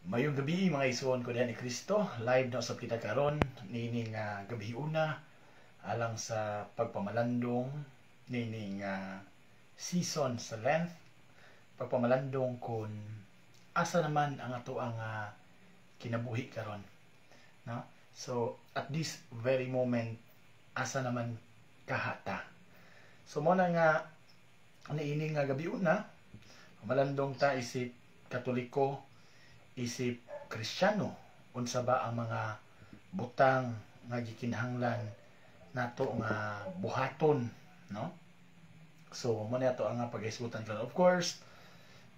Mayong gabi, mga igsuon ko diha ni Kristo. Live na usab kita karon niining gabi una alang sa pagpamalandong niining season sa Lent, pagpamalandong kung asa naman ang ato ang kinabuhi karon, no? So at this very moment, asa naman kahata? So mo na nga niining nga gabi una, malandong ta isip Katoliko, isip Kristiyano, unsa ba ang mga butang nga gikinahanglan nato nga buhaton, no? So mo na ato ang paghisgutan karon, of course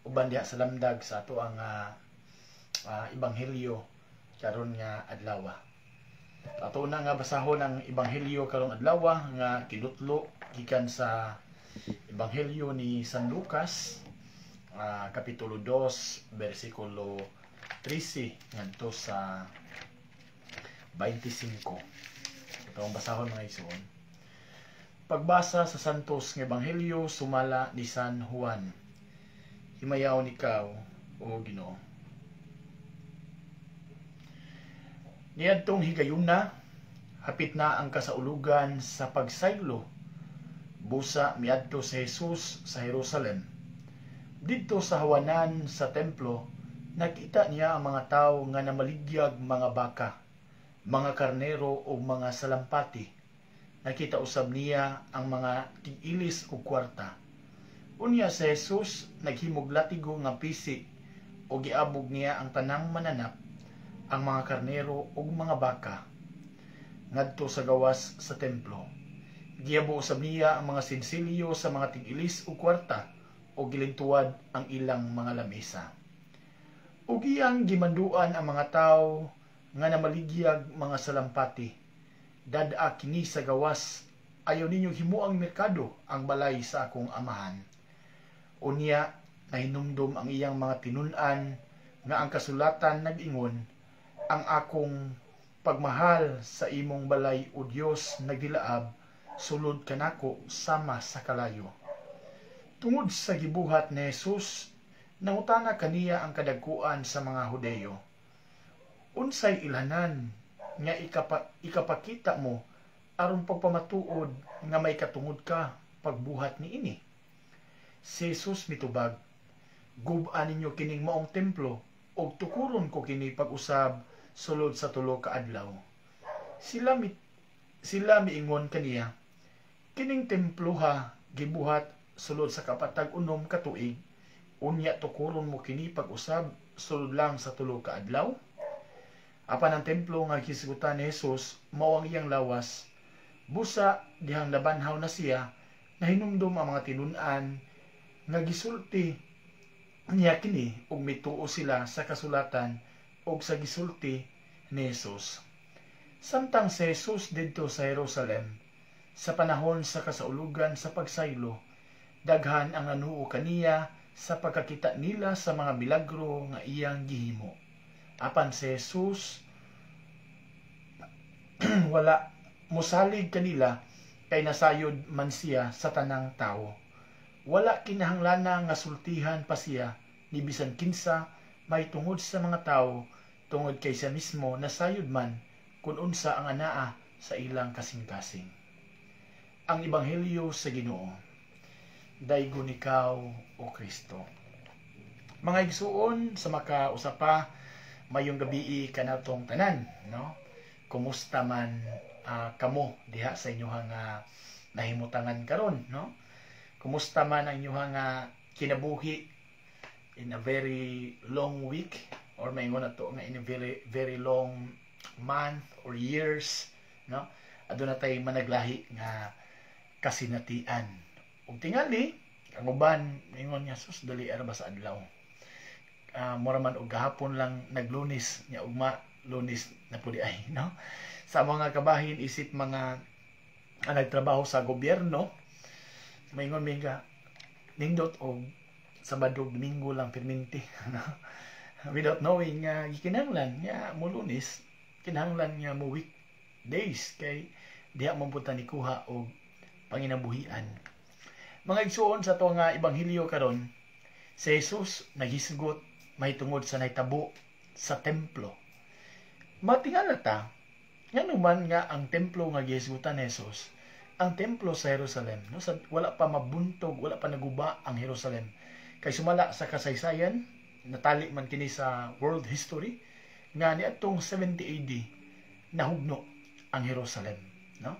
uban diha sa lamdag sa ato ang ebanghelyo karon nga adlaw. Ato na nga basahon ang ebanghelyo karong adlaw nga kinutlo gikan sa Ebanghelyo ni San Lucas, Kapitulo 2, versikulo 13 ngadto sa 25. Ito ang basahon, mga igsoon. Pagbasa sa Santos nga Ebanghelyo sumala ni San Juan. Himayaon ikaw, o Ginoo. Niadtong higayuna, hapit na ang kasaulugan sa pagsaylo. Busa miadto si Jesus sa Jerusalem. Didto sa hawanan sa templo, nakita niya ang mga tawo nga namaligyag mga baka, mga karnero ug mga salampati. Nakita usab niya ang mga tig-ilis og kwarta. Unya si Jesus naghimog latigo nga pisi ug giabog niya ang tanang mananap, ang mga karnero ug mga baka, ngadto sa gawas sa templo. Giabo usab niya ang mga sinsilyo sa mga tig-ilis og kwarta ug gilintuad ang ilang mga lamesa. Ug iyang gimanduan ang mga tawo nga namaligyag mga salampati. "Dad-a kini sa gawas, ayaw ninyo himuang merkado ang balay sa akong Amahan." Unya nahinumdom ang iyang mga tinun-an nga ang kasulatan nag-ingon, "Ang akong pagmahal sa imong balay, o Dios, nagdilaab sulod kanako sama sa kalayo." Tungod sa gibuhat ni Jesus, nangutana kaniya ang kadagkuan sa mga Hudeyo, "Unsay ilhanan nga ikapakita mo aron pagpamatuod nga may katungod ka pagbuhat niini?" Si Jesus mitubag, "Gub-a ninyo kining maong templo ug tukuron ko kini pag-usab sulod sa 3 ka adlaw." Sila miingon kaniya, "Kining temploha gibuhat sulod sa 46 ka tuig, unya tukuron mo kini pag-usab sulod lang sa 3 ka adlaw?" Apan ang templo nga hisgutan ni Jesus mao ang iyang lawas. Busa dihang nabanhaw na siya, nahinumdom ang mga tinun-an nga gisulti niya kini ug mituo sila sa kasulatan ug sa gisulti ni Jesus. Samtang si Jesus didto sa Jerusalem sa panahon sa kasaulugan sa pagsaylo, daghan ang nanuo kaniya sa pagkakita nila sa mga milagro nga iyang gihimo. Apan si Jesus wala mosalig kanila kay nasayod man siya sa tanang tawo. Wala kinahanglana nga sultihan pa siya ni bisan kinsa may tungod sa mga tawo, tungod kay siya mismo nasayod man kung unsa ang anaa sa ilang kasing-kasing. Ang Ebanghelyo sa Ginoo. Daygon ikaw, o Kristo. Mga igsuon, sa makausa pa, mayong gabi kanatong tanan, no? Kumusta man kamo diha sa inyong nahimutangan karon, no? Kumusta man ang inyong kinabuhi in a very long week or maingon nato nga in a very very long month or years, no? Aduna tay managlahi nga kasinatian. Ug tingali ang uban ingon nga, "Sus, dali ara ba sa adlaw? Mura man og gahapon lang naglunis, nya ugma Lunes na pud ay," no? Sa mga kabahin isip mga nagtrabaho sa gobyerno, maingon mi nga nindot og Sabado, Domingo lang perminti, no? Without knowing nga gikinahanglan nga mo Lunes, kinahanglan nga mo weekdays kay diha mo punta ni kuha og panginabuhian. Mga igsuon, sa ato nga ebanghelyo karon, si Jesus naghisgot mahitungod sa nahitabo sa templo. Matingala ta, ngano man nga ang templo nga gihisgutan ni Jesus, ang templo sa Jerusalem, no, sa, wala pa mabuntog, wala pa naguba ang Jerusalem. Kay sumala sa kasaysayan, natali man kini sa world history, nga niadtong 70 AD nahugno ang Jerusalem, no?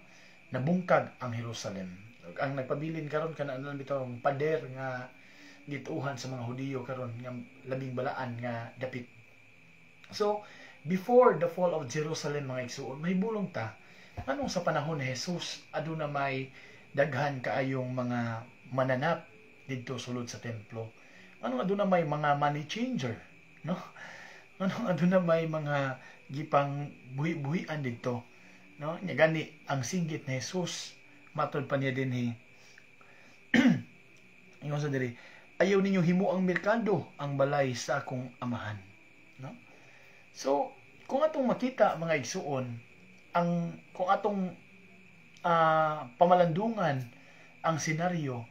Nabungkag ang Jerusalem. Ang nagpabilin karon kana lang bitaw ang pader nga gituuhan sa mga Hudiyo karon nga labing balaan nga dapit. So, before the fall of Jerusalem, mga igsuon, may bulong ta anong sa panahon ni Jesus aduna may daghan kaayong mga mananap didto sulod sa templo. Anong aduna may mga money changer, no? Anong aduna may mga gipang buhi-buhian didto, no? Nya gani ang singgit ni Jesus, matod pa niya dinhi, ingon sa diri, "Ayaw ninyo himo ang merkado ang balay sa akong Amahan," no? So kung atong makita, mga igsuon, ang kung atong pamalandungan ang senaryo,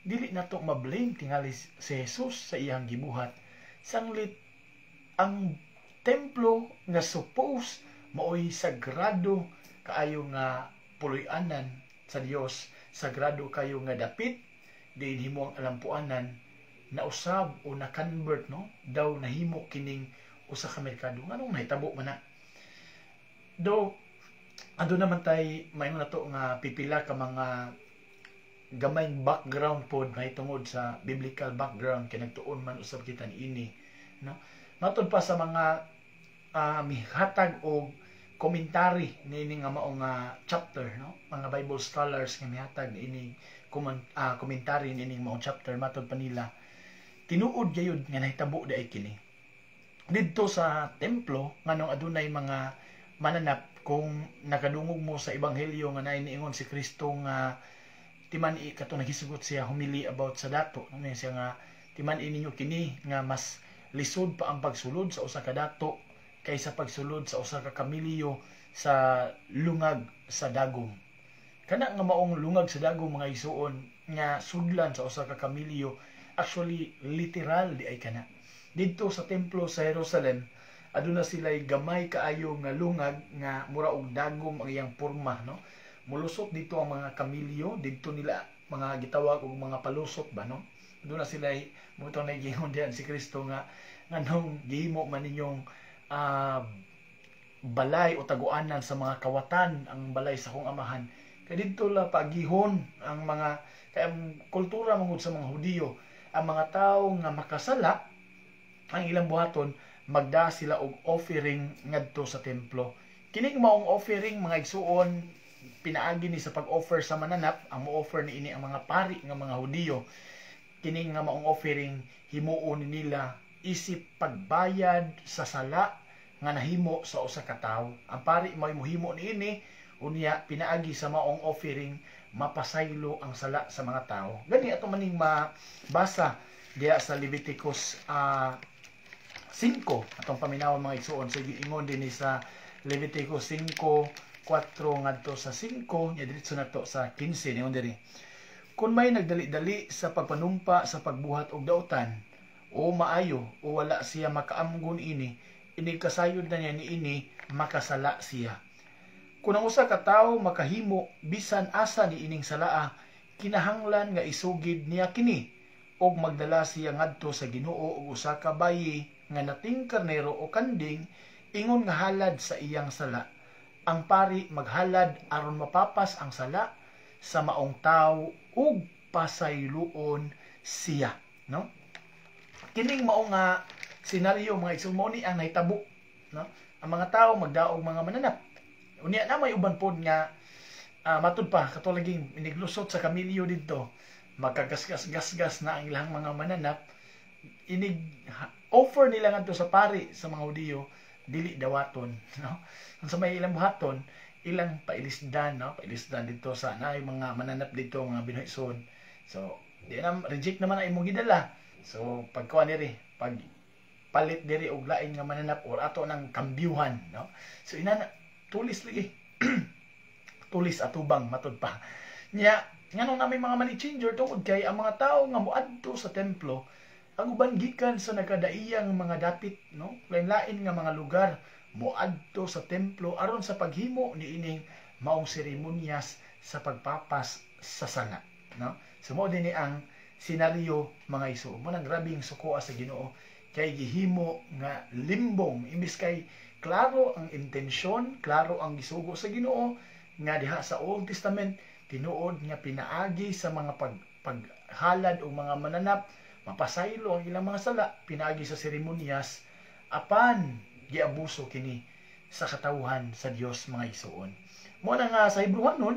dili nato ma-blame tingali si Jesus sa iyang gibuhat, sanglit ang templo nga suppose maoy sagrado kaayo nga puloy-anan sa Dios, sagrado kayo nga dapit diin himo ang alampuanan, nausab o na-convert, no, daw nahimo kining usa ka merkado. Nganong nahitabo man na? Do ando naman tay maingon nato nga pipila ka mga gamay background pod mahitungod sa biblical background, kay nagtuon man usab kita niini, no? Matod pa sa mga mihatag og komentary niini nga mao nga chapter, no, mga Bible scholars nga mihatag niini komentary niini maong chapter, matod pa nila, tinuod gayud nga nahitabo diay kini didto sa templo, nganong adunay mga mananap. Kung nakadungog mo sa ebanghelyo nga naay niingon si Kristo nga timan-i, kato naghisgot siya, homily about sa dato, no, siya nga timan-i ninyo kini nga mas lisod pa ang pagsulod sa usa ka dato kaysa pagsulod sa usa ka kamilyo sa lungag sa dagom. Kana nga maong lungag sa dagom, mga igsuon, nga sudlan sa usa ka kamilyo, actually literal di ay kana. Didto sa templo sa Jerusalem, aduna sila'y gamay kaayo nga lungag nga mura og dagom ang iyang porma, no? Mulusot dito ang mga kamilyo didto nila mga gitawag og mga palusot ba, no? Aduna sila'y mutong nagingon diyan si Kristo nga nganong gihimo man ninyong balay o taguanan sa mga kawatan ang balay sa akong Amahan? Kay didto la pagihon ang mga, kay ang kultura mangud sa mga Hudiyo, ang mga tawo nga makasala, ang ilang buhaton, magda sila og offering ngadto sa templo. Kining maong offering, mga igsuon, pinaagi ni sa pag-offer sa mananap. Ang mo-offer ni ini ang mga pari nga mga Hudiyo. Kining nga maong offering, himuon nila isip pagbayad sa sala nga nahimo sa usa ka tawo. Ang pari may mohimo niini, unya pinaagi sa maong offering mapasaylo ang sala sa mga tao. Gani ato maning mabasa diya sa Leviticus 5, atong paminawon, mga igsuon. So giingon dinhi sa Leviticus 5:4 ngadto sa 5 nya diretso nato sa 15. Ningon diri, "Kung may nagdali-dali sa pagpanumpa sa pagbuhat og dautan o maayo o wala siya makaamgon ini, inig kasayod na niya niini, makasala siya. Kung ang usa ka tawo makahimo bisan asa ni ining salaa, kinahanglan nga isugid niya kini og magdala siya ngadto sa Ginoo og usa ka bayi nga nating karnero o kanding ingon nga halad sa iyang sala. Ang pari maghalad aron mapapas ang sala sa maong tawo ug pasayloon siya," no? Kining mao nga senaryo, mga igsoon, mao ni ang nahitabo, no? Ang mga tao magdaog mga mananap. Unya na may uban pod nga matud pa kato laging iniglusot sa kamilyo didto, magkagasgas-gasgas na ang ilang mga mananap, inig offer nila ngadto sa pari sa mga Hudiyo, dili dawaton, no? Sa may ilang buhaton, ilang pailisdan, no, pailisdan dito sa naay mga mananap dito mga binuhison. So di na reject naman ang imong gidala. So pagkuha diri, pag palit diri og lain nga mananap or ato nang kambyuhan, no? So inana, tulis lagi, tulis atubang, matud pa niya. Nganong na may mga money changer? Tungod kay ang mga tao nga moadto sa templo Ang uban gikan sa nagkadaiyang mga dapit, no, lain-lain nga mga lugar moadto sa templo aron sa paghimo niining maong seremonyas sa pagpapas sa sala, no? So mao dinhi ang senaryo, mga igsoon. Mo nang grabing sukoa sa Ginoo kay gihimo nga limbong imbis kay klaro ang intensyon, klaro ang gisugo sa Ginoo nga diha sa Old Testament tinuod nga pinaagi sa mga paghalad o mga mananap mapasaylo ang ilang mga sala pinaagi sa seremonyas, apan giabuso kini sa katawhan sa Dios, mga igsoon. Mo na nga sa Hebreohanon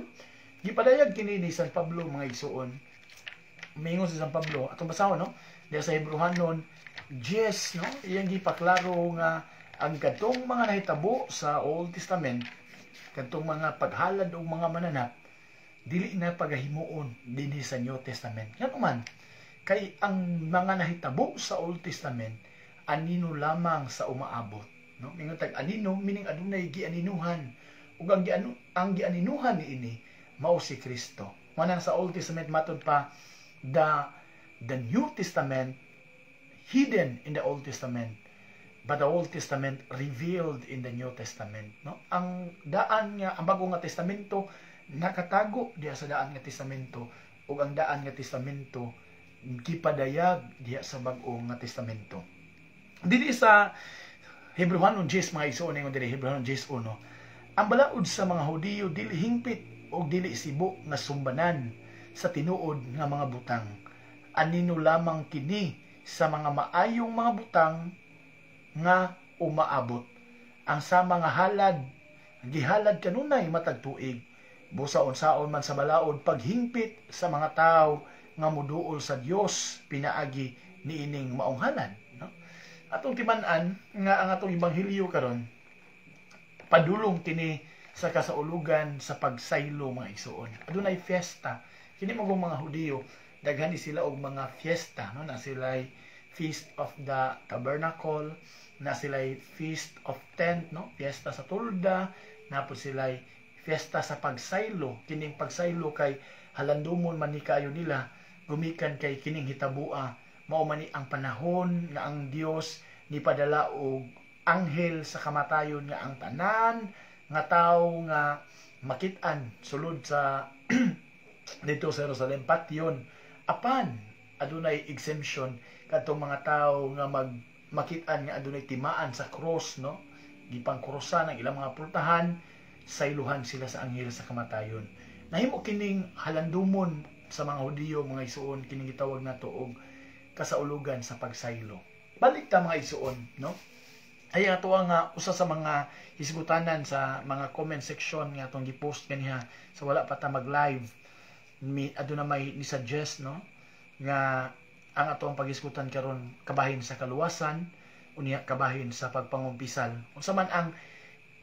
gipadayag kini ni San Pablo, mga igsoon. Mingon si San Pablo, atong basahon, no, diha sa Hebreohanon 10, no, iyang gipaklaro nga ang kadtong mga nahitabo sa Old Testament, kadtong mga paghalad og mga mananap, dili na pagahimuon dinhi sa New Testament. Ngano man? Kay ang mga nahitabo sa Old Testament anino lamang sa umaabot, no? Mingon tag anino, meaning adunay gianinuhan, ug ang gianinuhan niini mao si Kristo. Manang sa Old Testament matud pa the New Testament hidden in the Old Testament, but the Old Testament revealed in the New Testament, no? Ang daan nga ang Bago nga Testamento nakatago diha sa Daan nga Testamento, ug ang Daan nga Testamento gipadayag diha sa Bag-o nga Testamento. Dinhi sa Hebreohanon 10, mga igsoon, ingon diri, Hebreohanon 10:1, "Ang balaod sa mga Hudiyo dili hingpit og dili sibo nga sumbanan sa tinuod nga mga butang. Anino lamang kini sa mga maayong mga butang nga umaabot. Ang sama nga halad gihalad kanunay matag tuig. Busa unsaon man sa balaod paghingpit sa mga tawo nga muduol sa Dios pinaagi niining maong halad," no? Atong timan-an nga ang atong ebanghelyo karon padulong kini sa kasaulugan sa pagsaylo, mga igsoon. Adunay fiesta. Kini magong mga Hudiyo, daghan ni sila og mga fiesta, no? Na sila'y Feast of the Tabernacle, na sila'y Feast of Tent, no? Fiesta sa Tolda, na po sila'y fiesta sa pagsaylo. Kining pagsaylo kay halandumon man ni kaayo nila gumikan kay kining hitabua mao man ni ang panahon nga ang Dios ni padala og anghel sa kamatayon nga ang tanan nga tawo nga makit-an sulod sa dito sa Jerusalem patyon, apan adunay exemption kadtong mga tawo nga makit-an nga adunay timaan sa cross, no, gipangkrusan ang ilang mga pultahan, sayluhan sila sa anghel sa kamatayon. Nahimo kining halandumon sa mga Hudiyo, mga igsoon, kining gitawag nato og kasaulugan sa pagsaylo. Balik ta, mga igsoon, no? Ay ato nga usa sa mga hisgutanan sa mga comment section nga atong gi-post ganiha sa wala pa ta mag-live, mi aduna may ni suggest, no, nga ang atong paghisgutan karon kabahin sa kaluwasan unya kabahin sa pagpangumpisal. Unsa man ang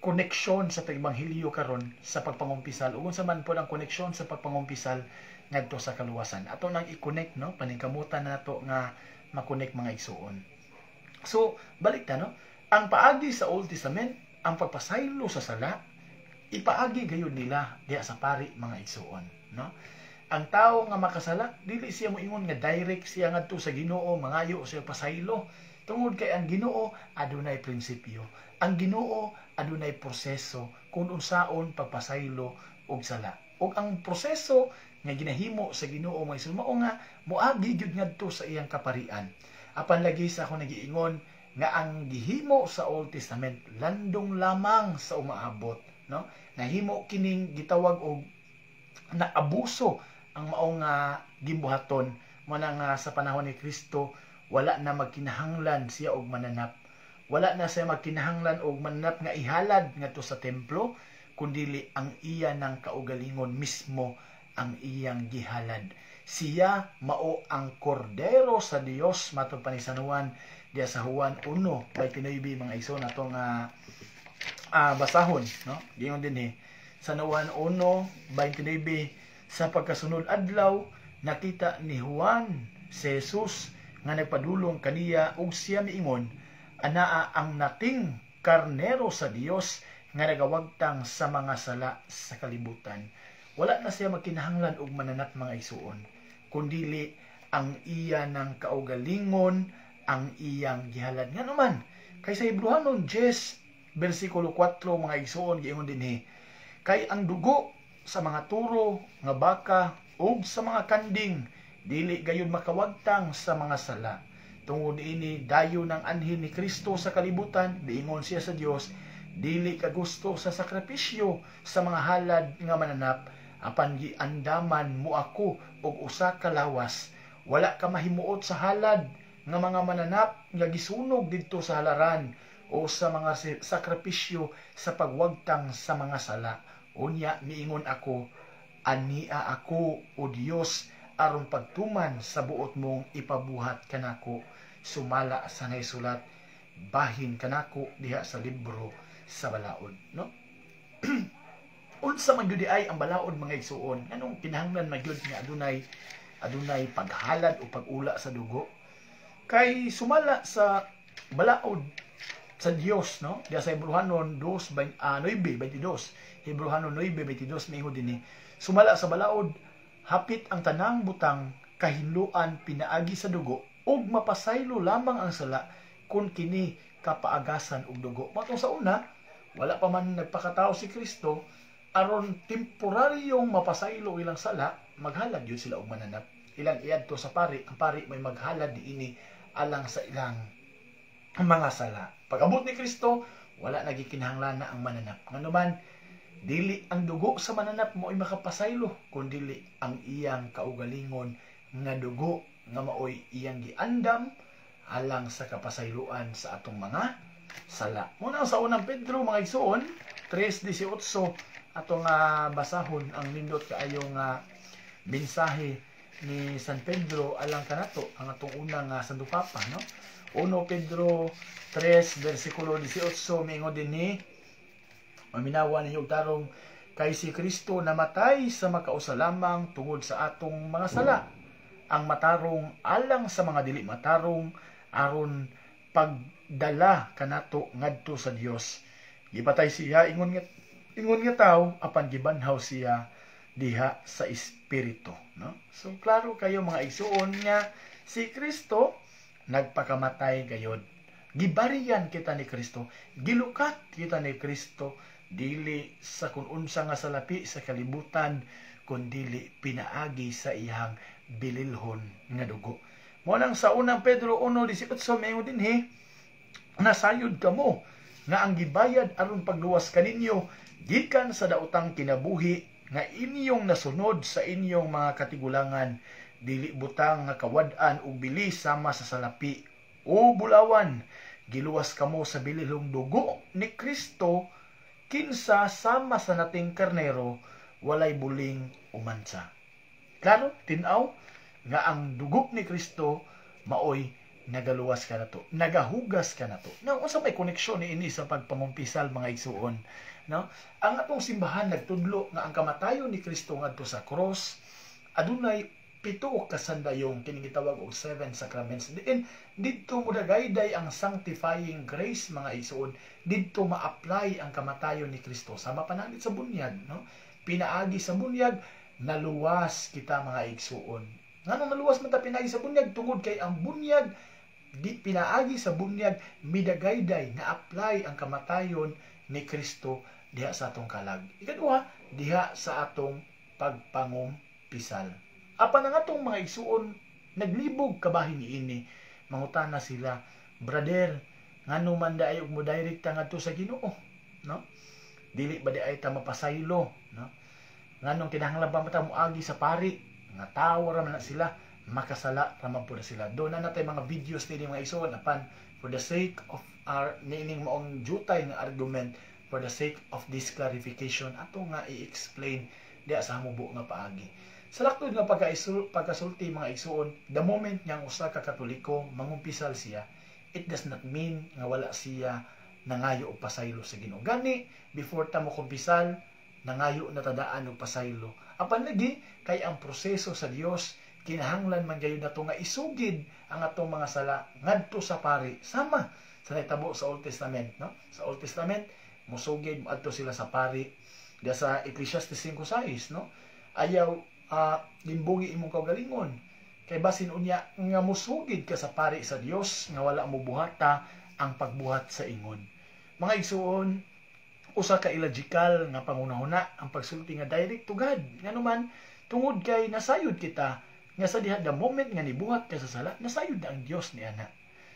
koneksyon sa ebanghelyo karon sa pagpangumpisal ug unsa man pod ang koneksyon sa pagpangumpisal ngadto sa kaluwasan? Ato nang i-connect, no? Paningkamutan nato nga ma-connect, mga igsoon. So balik ta, no? Ang paagi sa Old Testament, ang pagpasaylo sa sala, ipaagi gayud nila diha sa pari, mga igsoon, no? Ang tawo nga makasala, dili siya moingon nga direct siya ngadto sa Ginoo mangayo siya pasaylo, tungod kay ang Ginoo adunay prinsipyo. Ang Ginoo adunay proseso kung unsaon pagpasaylo og sala. Ug ang proseso nga ginahimo sa Ginoo, mga igsoon, mao nga moagi gyud ngadto sa iyang kaparian. Apan lagi sa ako nagiingon nga ang gihimo sa Old Testament landong lamang sa umaabot, no? Nahimo kining gitawag og naabuso ang maong gimbuhaton. Mo na nga sa panahon ni Kristo wala na magkinahanglan siya og mananap. Wala na siya magkinahanglan og mananap nga ihalad ngadto sa templo, kundili ang iya ng kaugalingon mismo ang iyang gihalad. Siya mao ang kordero sa Dios, matod pa ni San Juan diya sa Juan 1:29, mga igsoon, atong basahon, no? Giingon dinhi sa Juan 1:29, "Sa pagkasunod adlaw nakita ni Juan si Jesus nga nagpadulong kaniya ug siya miingon, 'Anaa ang nating karnero sa Dios nga nagawagtang sa mga sala sa kalibutan.'" Wala na siya magkinahanglan og mananap, mga igsoon, kundili Ang iya ng kaugalingon ang iyang gihalad. Ngano man? Kay sa Hebreohanon 10 bersikulo 4, mga igsoon, giingon dinhi, kay ang dugo sa mga turo nga baka ug sa mga kanding dili gayud makawagtang sa mga sala. Tungod ini, dayon ang anhin ni Kristo sa kalibutan, diingon siya sa Dios, "Dili ka gusto sa sakripisyo sa mga halad nga mananap, apan giandaman mo ako og usa ka lawas. Wala ka mahimuot sa halad nga mga mananap nga gisunog didto sa halaran o sa mga sakripisyo sa pagwagtang sa mga sala. Unya miingon ako, ania ako, o Dios, aron pagtuman sa buot mong ipabuhat kanako sumala sa naisulat bahin kanako diha sa libro sa balaod," no? Unsa man gyud ay ang balaod, mga igsuon? Nganong kinahanglan man gyud nga adunay paghalad o pag-ula sa dugo? Kay sumala sa balaod sa Dios, no, diha sa Hebreohanon 2 9:22, Hebreohanon 9:22, miingon dinhi, sumala sa balaod, hapit ang tanang butang kahinloan pinaagi sa dugo, ug mapasaylo lamang ang sala kung kini kapaagasan og dugo. Mao sa una, wala pa man nagpakatao si Kristo, aron temporaryong mapasaylo ilang sala, maghalad yun sila og mananap. Ilang iadto sa pari, ang pari may maghalad niini alang sa ilang mga sala. Pag-abot ni Kristo, wala nagikinahanglan na ang mananap. Ngano man? Dili ang dugo sa mananap mo ay makapasaylo, kun dili ang iyang kaugalingon nga dugo nga maoy iyang giandam alang sa kapasayloan sa atong mga sala. Muna sa Unang Pedro, mga igsoon, 3:18, atong basahon ang nindot kaayo nga mensahe ni San Pedro alang kanato, ang atong unang Santo Papa, no? 1 Pedro 3 versikulo 18, miingon dinhi, "Maminawa ninyo og tarong, kay si Kristo namatay sa makausa lamang tungod sa atong mga sala, ang matarong alang sa mga dili matarong, aron pagdala kanato ngadto sa Dios. Gipatay siya ingon nga tawo, apan gibanhaw siya diha sa espiritu," no? So klaro kayo, mga igsuon, nga si Kristo nagpakamatay gayod. Gibariyan kita ni Kristo, gilukat kita ni Kristo, dili sa kung unsa nga salapi sa kalibutan, kun dili pinaagi sa iyang bililhon nga dugo. Mo nang sa Unang Pedro 1:18, maingon dinhi, "Nasayod kamo nga ang gibayad aron pagluwas kaninyo gikan sa daotang kinabuhi nga inyong nasunod sa inyong mga katigulangan dili butang nga kawad-an og bili sama sa salapi o bulawan. Giluwas kamo sa bililhong dugo ni Kristo, kinsa sama sa nating karnero, walay buling o mansa." Klaro, tinaw nga ang dugo ni Kristo maoy nagaluwas ka nato, nagahugas ka nato. Now, unsa may koneksyon ni ini sa pagpangumpisal, mga igsuon? No? Ang atong simbahan nagtudlo nga ang kamatayon ni Kristo ngadto sa cross adunay 7 ka sandayong, kining gitawag og seven sacraments. Diin didto mo dagayday ang sanctifying grace, mga igsuon. Didto ma-apply ang kamatayon ni Kristo sama pananit sa bunyag, no? Pinaagi sa bunyag naluwas kita, mga igsuon. Nganong naluwas man ta pinaagi sa bunyag? Tungod kay ang bunyag di pinaagi sa bunyag midagayday na apply ang kamatayon ni Kristo diha sa atong kalag. Ikaduha, diha sa atong pagpangumpisal. Apan ang atong mga igsuon naglibog kabahin niini. Mangutana sila, "Brother, ngano man daay og mo direct ta ngadto sa Ginoo, no? Dili ba di ay ta mapasaylo, no? Nganong kinahanglan pa man ta moagi sa pari nga tawo ra man na sila, makasala ra man pud sila?" Do na natay mga videos niini, mga igsuon, apan for the sake of our niining maong jutay nga argument, for the sake of this clarification, ato nga i-explain diha sa hamubo nga paagi. Sa laktod nga pagkasulti, mga igsuon, the moment nga ang usa ka Katoliko mangumpisal siya, it does not mean nga wala siya nangayo og pasaylo sa Ginoo. Gani before ta mo kumpisal, nangayo na tadaan og pasaylo. Apan lagi kay ang proseso sa Dios, kinahanglan man gayud nato nga isugid ang atong mga sala ngadto sa pari, sama sa nahitabo sa Old Testament, no? Sa Old Testament, musugid adto sila sa pari. Diya sa Ecclesiastes 5:6, no? Ayaw limbugi imong kaugalingon Kay basin unya nga musugid ka sa pari sa Dios nga wala mo buhata ang pagbuhat sa ingon. Mga igsuon, usa ka illogical nga pangunahuna ang pagsulti nga direct to God. Nganuman, tungod kay nasayod kita nga sa diha the moment nga nibuhat ka sa sala, nasayod na ang Dios ni ana.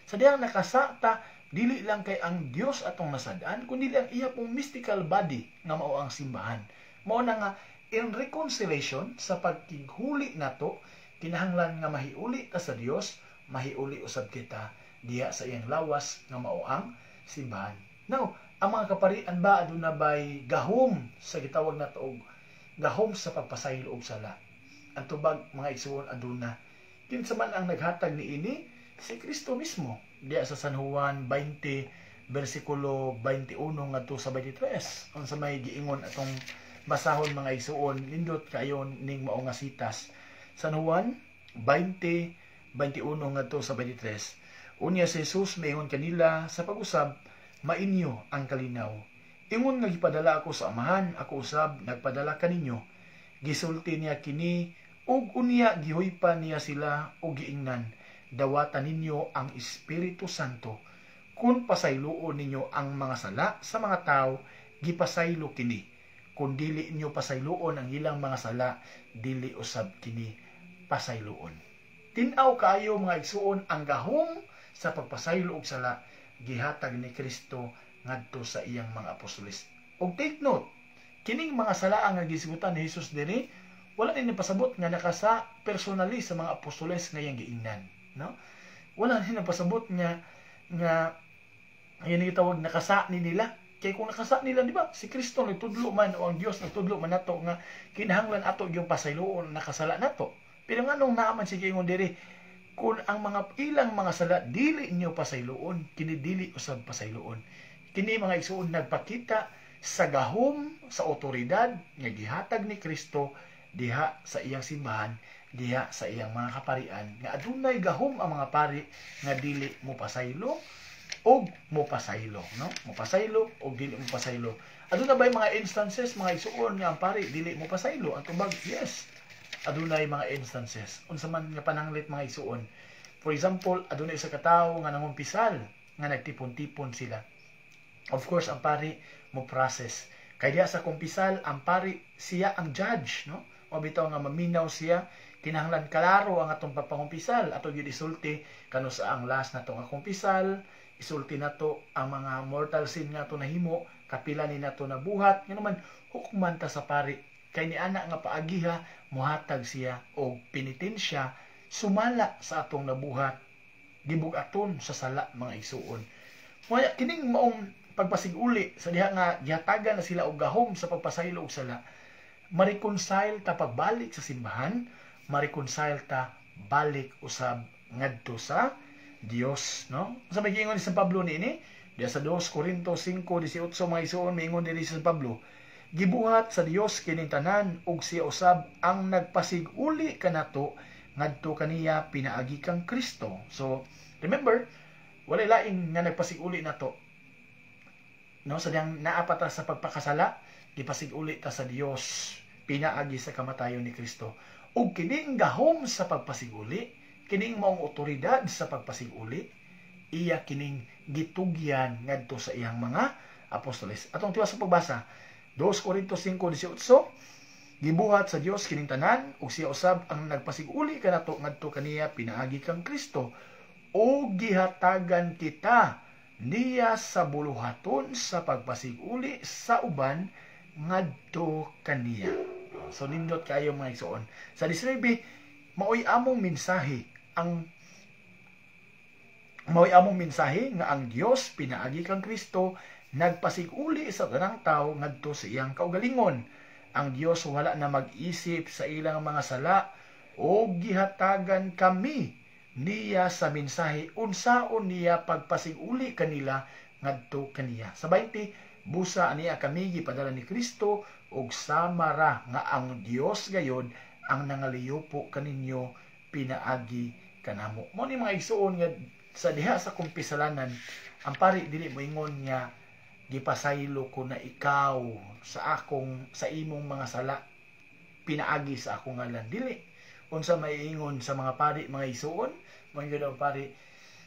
Sa dihang nakasata, dili lang kay ang Dios atong nasad-an, kundi ang iya pong mystical body nga mao ang simbahan. Mao na nga in reconciliation, sa pagkighuli nato, kinahanglan nga mahiuli ta sa Dios, mahiuli usab kita diha sa iyang lawas nga mao ang simbahan. Now, ang mga kaparian ba aduna bay gahom sa gitawag nato og gahom sa pagpasaylo og sala? Ang tubag, mga igsuon, aduna. Kinsa man ang naghatag niini? Si Kristo mismo. Diha sa San Juan 20 bersikulo 21 ngadto sa 23. Unsa may giingon, atong basahon, mga igsuon, nindot kayo ning mao nga sitas. San Juan 20 21 ngadto sa 23. Unya si Jesus miingon kanila sa pag-usab, "Mainyo ang kalinaw. Ingon nga gipadala ako sa Amahan, ako usab nagpadala kaninyo." Gisulti niya kini ug unya gihuypan niya sila ug giingnan, "Dawata ninyo ang Espiritu Santo. Kung pasayloon ninyo ang mga sala sa mga tao, gipasaylo kini. Kung dili ninyo pasayloon ang ilang mga sala, dili usab kini pasayloon." Tin-aw kaayo, mga igsuon, ang gahom sa pagpasaylo og sala gihatag ni Kristo ngadto sa iyang mga apostoles. Og take note, kining mga sala nga gisgutan ni Jesus diri, wala ni pasabot nga nakasa personally sa mga apostoles nga iyang giingnan, no? Wala ni pasabot nga nga yan gitawag nakasa ni nila. Kay kung nakasa nila, di ba? Si Kristo nagtudlo man o ang Dios nagtudlo man nato nga kinahanglan ato yung pasayloon nakasala nato. Pero nganong naa man sige ingon diri, kung ang mga ilang mga sala dili inyo pasayloon, kini dili usab pasayloon? Kini, mga igsuon, nagpakita sa gahom sa otoridad nga gihatag ni Kristo diha sa iyang simbahan, diha sa iyang mga kaparian, nga adunay gahom ang mga pari nga dili mo pasaylo og mo pasaylo, no? Mo pasaylo og dili mo pasaylo. Aduna ba mga instances, mga igsuon, nga ang pari dili mo pasaylo? Ang tubag, yes. Adunay mga instances. Unsa man nga pananglit, mga igsuon? For example, adunay isa ka tawo nga nangumpisal nga nagtipon-tipon sila. Of course, ang pari mo process. Kay diha sa kumpisal, ang pari siya ang judge, no? O bitaw nga maminaw siya, kinahanglan kalaro ang atong pagpangumpisal. Ato gyud isulti kanu sa ang last nato nga kumpisal, isulti nato ang mga mortal sin nga ato nahimo, kapila ni nato nabuhat, ngano man hukman ta sa pari. Kay ni ana nga paagiha, muhatag siya og penitensya sumala sa atong nabuhat, gibug-aton sa sala, mga igsuon. Maya kining maong pagpasiguli sa diha nga gihatagan na sila og gahom sa pagpasaylo og sala, ma-reconcile ta pagbalik sa simbahan, ma-reconcile ta balik usab ngadto sa Dios, no? Sa may giingon ni San Pablo niini, diha sa 2 Corinto 5:18, mga igsuon, miingon diri si San Pablo, "Gibuhat sa Dios kining tanan ug siya usab ang nagpasiguli kanato ngadto kaniya pinaagi kang Kristo." So, remember, wala laing nga nagpasiguli nato. No, sa diyang naa pa ta sa pagpakasala, gipasiguli ta sa Dios pinaagi sa kamatayon ni Kristo. Ug kining gahom sa pagpasiguli, kining maong otoridad sa pagpasiguli, iya kining gitugyan ngadto sa iyang mga apostoles. Atong tiwas sa pagbasa, 2 Corinto 5:18, "Gibuhat sa Dios kining tanan ug siya usab ang nagpasiguli kanato ngadto kaniya pinaagi kang Kristo ug gihatagan kita niya sa buluhaton sa pagpasiguli sa uban ngadto kaniya." So nindot kayo, mga igsoon. Sa 19, maoy among mensahe nga ang Dios pinaagi kang Kristo nagpasiguli sa tanang tao ngadto sa iyang kaugalingon. Ang Dios wala na mag-isip sa ilang mga sala o gihatagan kami niya sa mensahe unsaon niya pagpasiguli kanila ngadto kaniya. Sa 20, busa aniya kami gipadala ni Kristo ug sama ra nga ang Dios gayod ang nangaliyopo kaninyo pinaagi kanamo. Mo ni, mga igsuon, nga sa diha sa kumpisalanan, ang pari dili moingon nga gipasaylo ko na ikaw sa akong sa imong mga sala pinaagi sa akong ngalan. Dili. Unsa maiingon sa mga pari, mga igsuon? Mga daw pari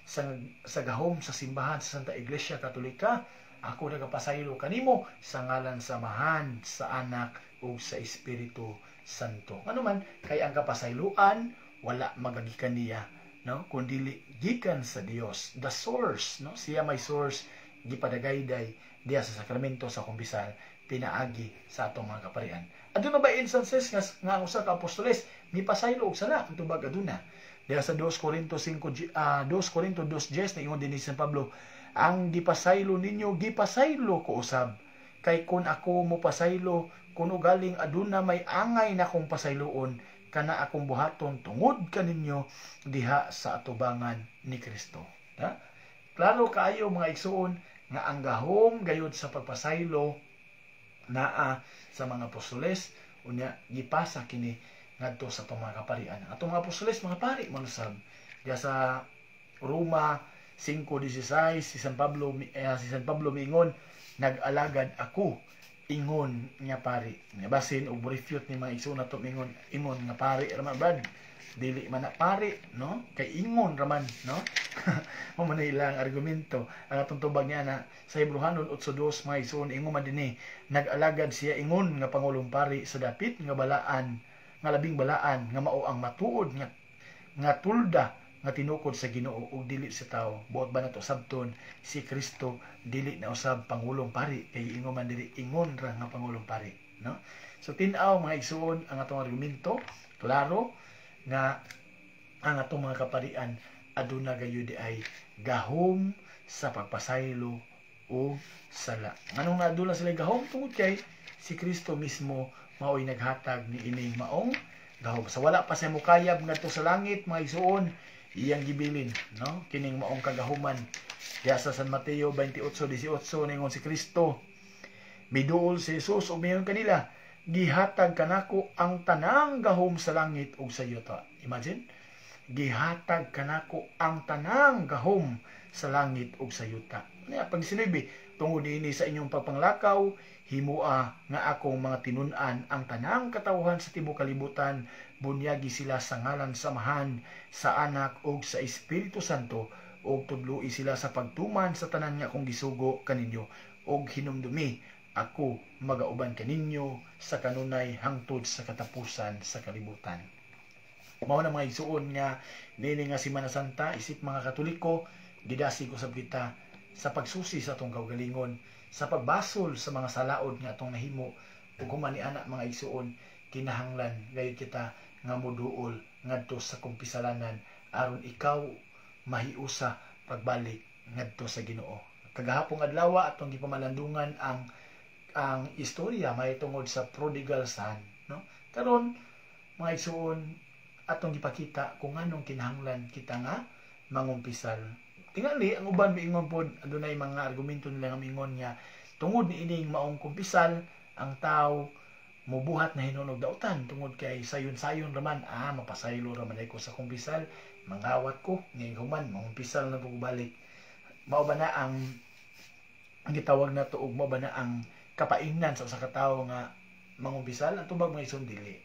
sa gahom sa simbahan sa Santa Iglesia Katolika, ako nagapasaylo kanimo sa ngalan sa Amahan, sa Anak ug sa Espiritu Santo. Ano man kay ang kapasayloan wala magagikan niya, no, kundi gikan sa Dios, the source, no? Siya may source, gipadagayday diya sa sakramento sa kumpisal pinaagi sa atong mga kaparian. Aduna ba instances nga ang usa ka apostoles mipasaylo og sala? Ang tubag, aduna. Diya sa 2 Corinto 5, 2 Corinto 2:10, ingon din ni San Pablo, "Ang gipasaylo ninyo, gipasaylo ko usab. Kay kun ako mopasaylo, kun ugaling aduna may angay na akong pasayloon, kana akong buhaton tungod kaninyo diha sa atubangan ni Kristo." Ha? Klaro kaayo, mga igsuon, nga ang gahom gayud sa pagpasaylo naa sa mga apostoles, unya gipasa kini ngadto sa atong mga kaparian. Ang atong mga apostoles, mga pari man usab. Diya sa Roma 5:16, si San Pablo miingon, "Nag-alagad ako ingon nga pari." Nga basin og refute ni mga igsoon nato, mingon, "Ingon nga pari ra man, brad, dili man na pari, no? Kay ingon raman, no?" Mao man ilang argumento. Ang atong tubag niya na sa Hebreohanon 8:2, mga igsoon, ingon man dinhi, nag-alagad siya ingon nga pangulong pari sa dapit nga balaan, nga labing balaan, nga mao ang matuod nga tulda nga tinukod sa Ginoo ug dili sa tawo. Buot ba nato sabton si Kristo dili na usab pangulong pari kay ingon man diri, ingon ra nga pangulong pari, no? So tin-aw, mga igsuon, ang atong argumento, klaro nga ang atong mga kaparian aduna gayud ay gahom sa pagpasaylo o sala. Nganong naadula sila gahom? Tungod kay si Kristo mismo mao'y naghatag ni ining maong gahom. Sa wala pa siya mukayab ngadto sa langit, mga igsuon, iyang gibilin, no, kining maong kagahuman. Diya sa San Mateo 28:18, ningon si Kristo, miduol si Jesus ug miingon kanila, "Gihatag kanako ang tanang gahom sa langit ug sa yuta." Imagine, gihatag kanako ang tanang gahom sa langit ug sa yuta. Nya pag 19, "Tungod niini, sa inyong pagpanglakaw, himua nga akong mga tinun-an ang tanang katawhan sa tibuok kalibutan, bunyagi sila sa ngalan sa Amahan, sa Anak ug sa Espiritu Santo, ug tudloi sila sa pagtuman sa tanan nga akong gisugo kaninyo, ug hinumdumi, ako magauban kaninyo sa kanunay hangtod sa katapusan sa kalibutan." Mao na, mga igsuon, nga nini nga Semana Santa, isip mga Katoliko, gidasig usab kita sa pagsusi sa atong kaugalingon, sa pagbasol sa mga salaod nga atong nahimo, ug human ni ana, mga igsuon, kinahanglan gayud kita nga moduol ngadto sa kumpisalanan aron ikaw mahiusa pagbalik ngadto sa Ginoo. Kagahapong adlaw atong gipamalandungan ang istorya mahitungod sa prodigal son, no? Karon, mga igsuon, atong gipakita kung anong kinahanglan kita nga mangumpisal. Tingali ang uban miingon pod, adunay mga argumento nila nga miingon nga tungod ni ining maong kumpisal, ang tao mubuhat na hinuon og dautan tungod kay sayon-sayon raman, mapasaylo raman ko sa kumpisal, mangawat ko ngay human mangumpisal na ko balik. Mao ba na ang gitawag na og mao ba na ang kapaingnan sa usa ka tawo nga mangumpisal? Ang tubag, mga igsoon, dili.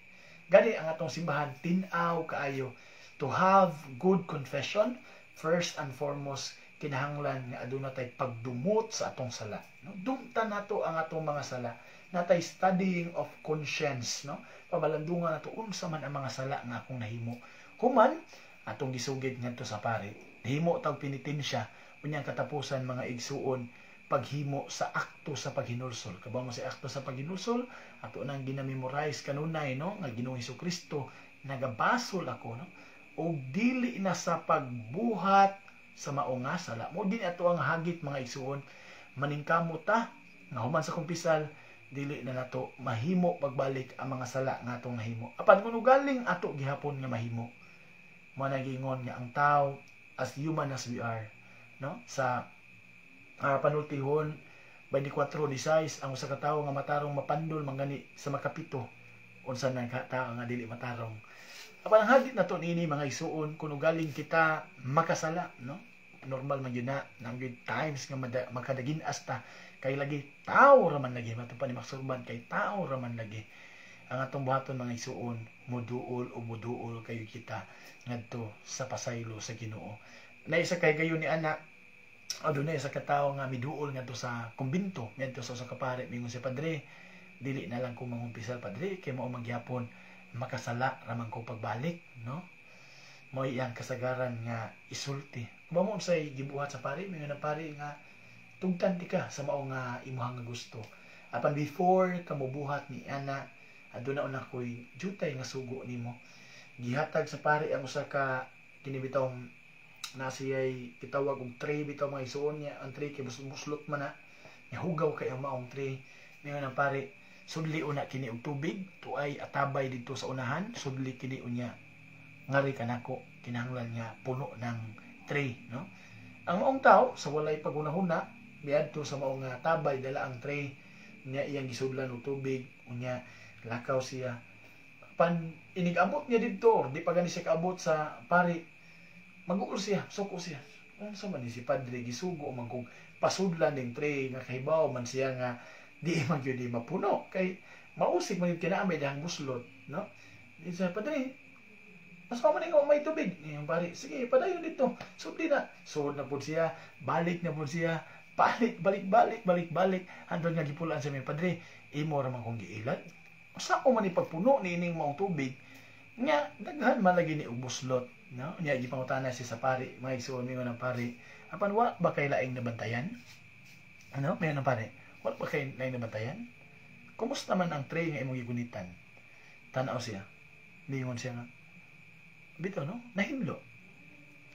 Gani ang atong simbahan tin-aw kaayo. To have good confession, first and foremost, kinahanglan nga aduna tay pagdumot sa atong sala, no? Dumtan nato ang atong mga sala, natay studying of conscience, no? Pamalandungan nato unsa man ang mga sala nga akong nahimo. Human atong gisugid ngadto sa pari, nahimo tag penitensya, unya ang katapusan, mga igsuon, paghimo sa akto sa paghinulsol. Kabaw mo sa akto sa paghinulsol, ato nang ginamemorize kanunay, no, nga Ginoong Kristo, nagabasol ako, no, og dili na sa pagbuhat sa mao nga sala. Mo din ato ang hagit, mga igsuon, maningkamot ta nga human sa kumpisal dili na nato mahimo pagbalik ang mga sala nga atong nahimo. Apan kung galing ato gihapon nga mahimo, mo nagingon nga ang tao, as human as we are, no, sa panultihon 24:16, ang usa ka tawo nga matarong mapandol mangani sa makapito, unsa nang ka tao nga dili matarong? Apan ang hagit nato niini, mga igsuon, kung ugaling kita makasala, no? Normal man yun na, nang good times nga makadagin-as ta, kay lagi tao raman lagi, mato pa ni Max Urban, kay tao raman lagi. Ang atong buhaton, mga igsuon, muduol o muduol kayo kita ngadto sa pasaylo sa Ginoo. Na isa kay gayon ni anak, adunay isa ka tawo nga miduol ngadto sa kumbinto, ngadto sa usa ka pare, mingon si padre, "Dili na lang ko mangumpisal, padre, kay mao man gihapon makasala raman ko pagbalik," no? Mao iyang kasagaran nga isulti. Kung mo unsay gibuhat sa pare, mingon ang pare nga tugtan ti ka sa mao nga imuhang nga gusto. Apan before ka mobuhat ni ana, aduna una koy jutay nga sugo nimo. Gihatag sa pare ang usa ka kini bitawng na siya'y gitawag og tray bitaw, mga isuon niya. Ang tray kay buslot man na niya, hugaw kay ang maong tray. Ningon ang pare, "Sudli una kini og tubig, tuay atabay didto sa unahan, sudli kini unya ngari kanako, kinahanglan nga puno ng tray," no? Ang maong tao sa walay paghunahuna miadto sa maong nga tabay, dala ang tray niya, iyang gisudlan og tubig, unya lakaw siya. Pan inig-abot niya didto, di pa gani siya kaabot sa pari, mag-uol siya, suko siya. Unsa man ni si padre, gisugo man kog pasudlan ning tray nga kahibaw man siya nga di man gyud mapuno kay mausig man yung kinaamay dihang buslot, no? Di siya, "Padre, mas pa man nga may tubig." Yung pare, "Sige, padayon dito. Sudli na." Sud na pud siya, balik na pud siya, balik, balik, balik, balik, balik. Hantod nga gipulaan siya, may padre, "Imo ra man kong giilad. Usa ko man ipagpuno ni ining maong tubig nga daghan man lagi ni og buslot," no? Nya gipangutana siya sa pare, mga igsuon, mingon ang pare, "Apan wa ba kay laing nabantayan?" Ano? Mayon ang pare, "Wa ba kay laing nabantayan? Kumusta man ang tray nga imong gigunitan?" Tanaw siya. Mingon siya nga, bitaw, no? Nahinlo.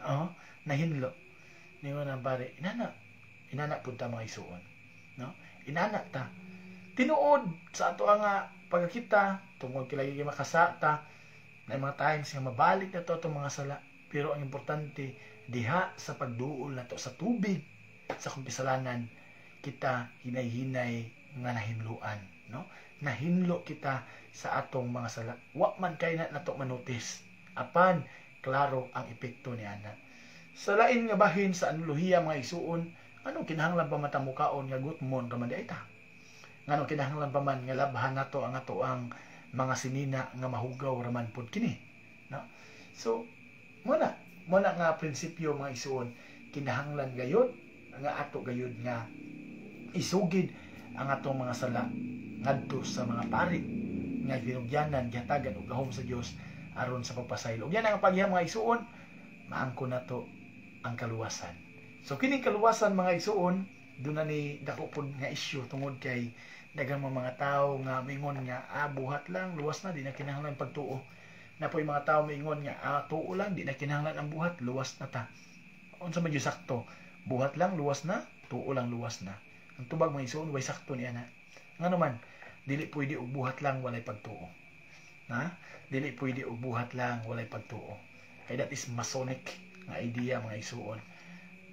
Oo, nahinlo. Ningon ang pare, "Inana, inana pud ta, mga isuon." No? Inana ta. Tinuod sa ato ang pagkakita, tungod kay lagi makasata, na mga times nga mabalik na to atong mga sala. Pero ang importante, diha sa pagduol nato sa tubig sa kumpisalanan, kita hinay-hinay nga nahinluan, no? Nahinlo kita sa atong mga sala. Wa man kay na nato manotice. Apan klaro ang epekto ni ana. Sa lain nga bahin sa analohiya, mga igsuon, anong kinahanglan pa man ta mukaon nga gutmon ra man di ay ta? Nganong kinahanglan pa man nga labhan nato ang ato ang mga sinina nga mahugaw ra man pud kini, no? So, mo na nga prinsipyo, mga igsuon, kinahanglan gayud nga ato gayud nga isugid ang atong mga sala ngadto sa mga pari nga ginugyanan, gihatagan og gahom sa Dios aron sa pagpasaylo. Ug yan ang paghiya, mga igsuon, maangko nato ang kaluwasan. So kining kaluwasan, mga igsuon, doon na ni dako pud nga issue tungod kay daghang mga tao nga mingon nga buhat lang, luwas na, di na kinahanglan pagtuo. Na po'y mga tao mingon nga tuo lang, di na kinahanglan ang buhat, luwas na ta. Unsa man gyud sakto? Buhat lang luwas na, tuo lang luwas na? Ang tubag, mga igsuon, way sakto ni ana. Ngano man dili pwede og buhat lang walay pagtuo. Na? Dili pwede og buhat lang walay pagtuo. Kay that is Masonic nga idea, mga igsuon.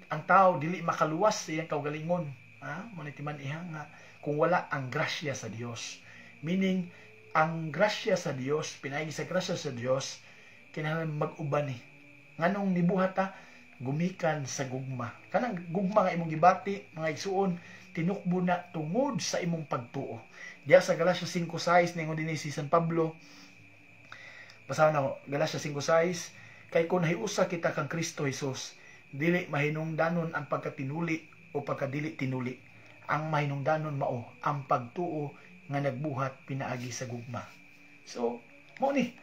Ang tao dili makaluwas sa iyang kaugalingon. Ha? Mo timan iha nga kung wala ang grasya sa Dios. Meaning, ang grasya sa Dios, pinaagi sa grasya sa Dios, kinahanglan mag-uban ni. Nganong nibuhat ta, gumikan sa gugma. Kanang gugma nga imong gibati, mga igsuon, tinukbo na tungod sa imong pagtuo. Diya sa Galatia 5:6, ningon dinhi si San Pablo, basahon nako, Galatia 5:6, "Kay kung nahiusa kita kang Kristo Jesus, dili mahinungdanon ang pagkatinuli o pagkadili tinuli. Ang mahinungdanon mao ang pagtuo nga nagbuhat pinaagi sa gugma." So, mao ni,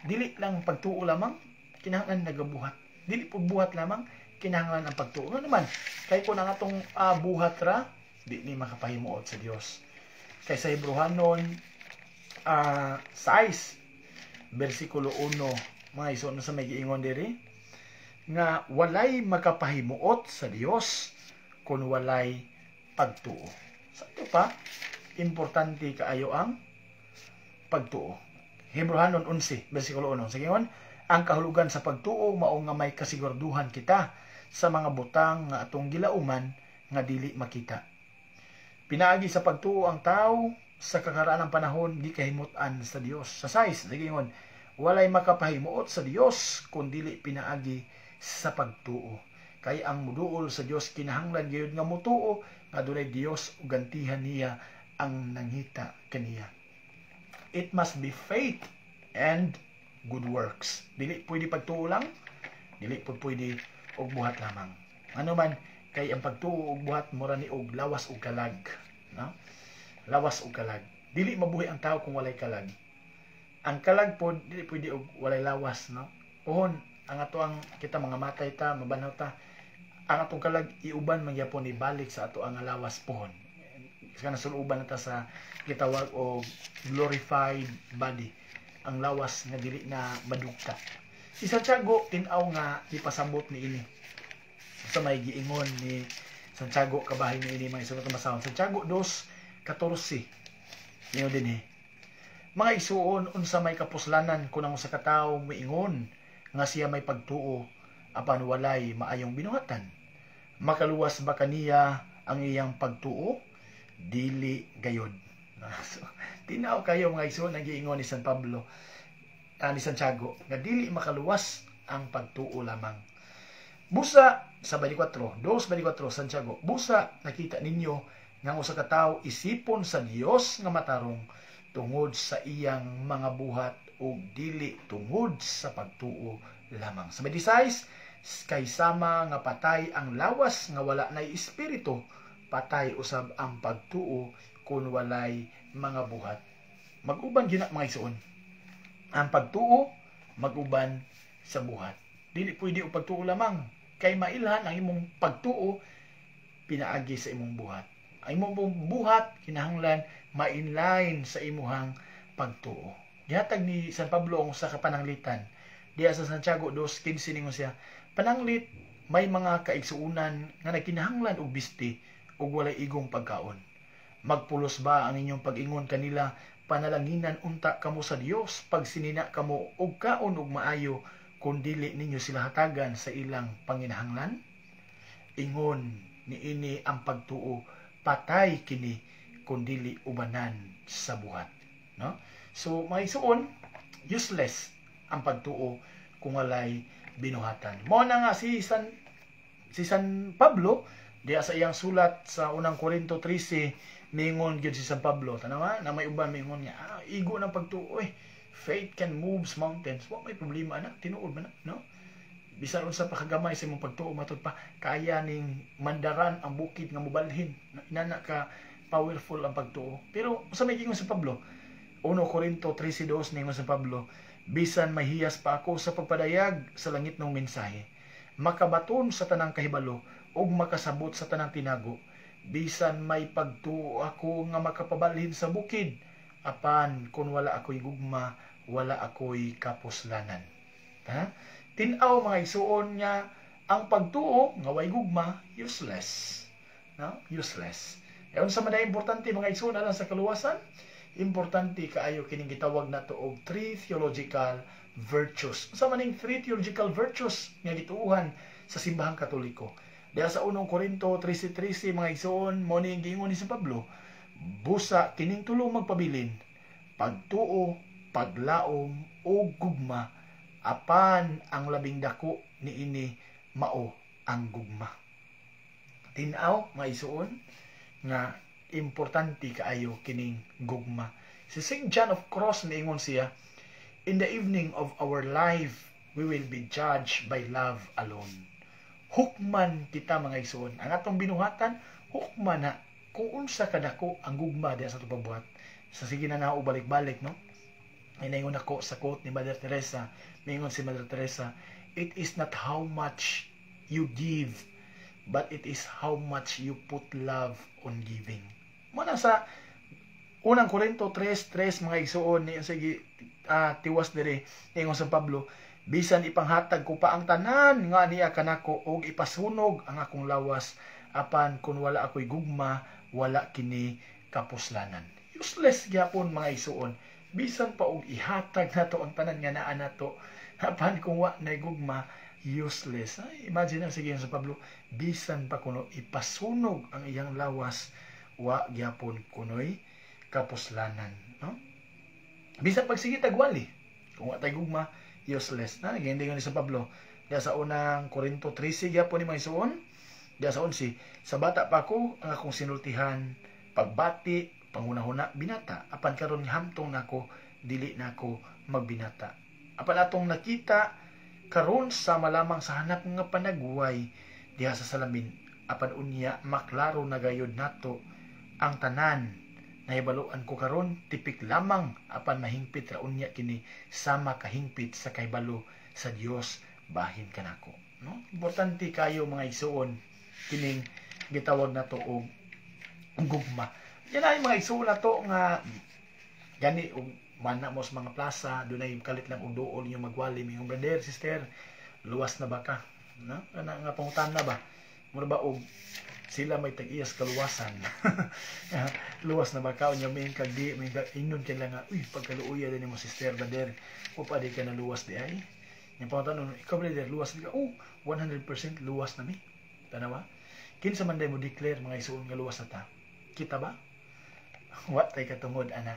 dili lang pagtuo lamang, kinahanglan nagabuhat. Dili pud buhat lamang, kinahanglan ang pagtuo. Nga naman, kay kung ang atong buhat ra, di ni makapahimuot sa Dios. Kay sa Hebreohanon 6 bersikulo 1, mga igsoon, sa may giingon diri nga walay makapahimuot sa Dios kung walay pagtuo. Sa ato pa, importante kaayo ang pagtuo. Hebreohanon 11 bersikulo 1. Sige, ang kahulugan sa pagtuo mao nga may kasiguraduhan kita sa mga butang nga atong gilauman nga dili makita. Pinaagi sa pagtuo ang tao sa kakaraan ng panahon gikahimut-an sa Dios. Sa 6, sige, walay makapahimuot sa Dios kun dili pinaagi sa pagtuo. Kay ang muduol sa Dios kinahanglan gayud nga mutuo nga dunay Dios ug gantihan niya ang nangita kaniya. It must be faith and good works. Dili pwede pagtuo lang, dili pud pwede og buhat lamang. Ano man kay ang pagtuo og buhat mura ni og lawas og kalag, no? Lawas og kalag. Dili mabuhi ang tao kung walay kalag. Ang kalag pod dili pwede og walay lawas, no? Pohon ang ato ang kita mga matay ta, mabanhaw ta. Ang atong kalag iuban man gyapon ni balik sa ato ang lawas pohon. Kana suluban na ta sa gitawag og glorified body, ang lawas nga dili na madugta. Si Santiago tin-aw nga gipasabot ni ini. Sa may giingon ni Santiago kabahin ni ini, mga isuot masahon. Santiago 2:14. Niyo din eh. "Mga igsuon, unsa may kapuslanan kung ang usa ka tawo miingon nga siya may pagtuo apan walay maayong binuhatan? Makaluwas ba kaniya ang iyang pagtuo? Dili gayod." So, tinaw kayo, mga igsuon, ang giingon ni San Pablo, ni Santiago, nga dili makaluwas ang pagtuo lamang. Busa sa 24, 2:24 Santiago, "Busa nakita ninyo nga ang usa ka tawo isipon sa Dios nga matarong tungod sa iyang mga buhat ug dili tungod sa pagtuo lamang." Sa 26, "Kay sama nga patay ang lawas nga wala nay espiritu, patay usab ang pagtuo kung walay mga buhat." Mag-uban gyud na, mga igsuon. Ang pagtuo mag-uban sa buhat. Dili pwede og pagtuo lamang kay mailhan ang imong pagtuo pinaagi sa imong buhat. Ang imong buhat kinahanglan ma-inline sa imuhang pagtuo. Gihatag ni San Pablo ang usa ka pananglitan. Diya sa Santiago 2:15 ningon siya, "Pananglit may mga kaigsuonan nga nagkinahanglan og bisti ug walay igong pagkaon. Magpulos ba ang inyong pag-ingon kanila, 'Panalanginan unta kamo sa Dios pag sinina kamo og kaon og maayo,' kun dili ninyo sila hatagan sa ilang panginahanglan? Ingon niini ang pagtuo, patay kini kun dili ubanan sa buhat." No? So, mga igsuon, useless ang pagtuo kung walay binuhatan. Mo na nga si San Pablo diya sa iyang sulat sa Unang Korinto 13, mingon gyud si San Pablo. Tanawa na may uban mingon niya, igo ng pagtuo eh. Faith can move mountains. Wa may problema na, tinuod man na, no? Bisan unsa pa kagamay sa imong pagtuo, matud pa kaya ning mandaran ang bukid nga mobalhin. Inana ka powerful ang pagtuo. Pero sa may giingon sa Pablo, 1 Korinto 13:2, ningon sa Pablo, "Bisan mahiyas pa ako sa pagpadayag sa langitnong mensahe, makabaton sa tanang kahibalo ug makasabot sa tanang tinago, bisan may pagtuo ako nga makapabalhin sa bukid, apan kung wala ako'y gugma, wala ako'y kapuslanan." Ha? Tin-aw, mga igsuon, nga ang pagtuo nga way gugma, useless. No? Useless. E unsa man importante, mga igsuon, alang sa kaluwasan? Importante kaayo kining gitawag nato og three theological virtues. Unsa man ning three theological virtues nga gituohan sa Simbahang Katoliko? Diha sa Unong Korinto 13:13, mga igsuon, mo ni giingon ni San Pablo, "Busa kining tulo magpabilin: pagtuo, paglaom ug gugma, apan ang labing dako niini mao ang gugma." Tin-aw, mga igsuon, nga importante kaayo kining gugma. Si St. John of Cross niingon siya, "In the evening of our life, we will be judged by love alone." Hukman kita, mga igsuon. Ang atong binuhatan, hukman na kung unsa kadako ang gugma diha sa atong pagbuhat. Sa sige na na balik-balik, no? Inaingon ako sa quote ni Mother Teresa, mingon si Mother Teresa, "It is not how much you give, but it is how much you put love on giving." Muna sa Unang Korinto 3:3, mga igsuon, ni sige tiwas diri, ningon sa Pablo, "Bisan ipanghatag ko pa ang tanan nga niya kanako og ipasunog ang akong lawas, apan kun wala ako'y gugma, wala kini kapuslanan." Useless gyapon, mga igsuon. Bisan pa og ihatag nato ang tanan nga naa nato, apan kung wa nay gugma, useless. Ay, imagine ang sige sa Pablo, bisan pa kuno ipasunog ang iyang lawas, wa gyapon kunoy kapuslanan, no? Bisan pagsige tagwali, kung wa tay gugma, useless. Na hindi ni sa Pablo diya sa Unang Korinto 13 gyapon ni, mga igsuon, diya sa 11, "Sa bata pa ako, ang akong sinultihan, pagbati, panghunahuna, binata, apan karon hamtong nako." dili nako magbinata. Apan atong nakita karon sama lamang sa hanap nga panagway diha sa salamin, apan unya maklaro na gayud nato ang tanan. Nahibaluan ko karon tipik lamang, apan mahingpit ra unya kini sama kahingpit sa kahibalo sa Dios bahin kanako, no? Importante kayo, mga igsuon, kining gitawag nato og gugma. Yan ay mga igsuon nato nga gani og mana mo sa mga plaza, dunay kalit lang og duol yung magwali, yung "Brother, sister, luwas na ba ka?" No, kana nga pangutana ba, mura ba og sila may tag-iyas kaluwasan. "Luwas na ba ka?" Unya may kag di, may ingnon kay lang nga, "Uy, pagkaluoya din mo, sister, brother, o pa di ka na luwas di ay?" Yung pangutana, "Ikaw, brother, luwas ka?" "Oh, 100% luwas na mi." Tanawa, kinsa man day mo declare, mga isuon, nga luwas na ta? Kita ba? Wa tay katungod ana,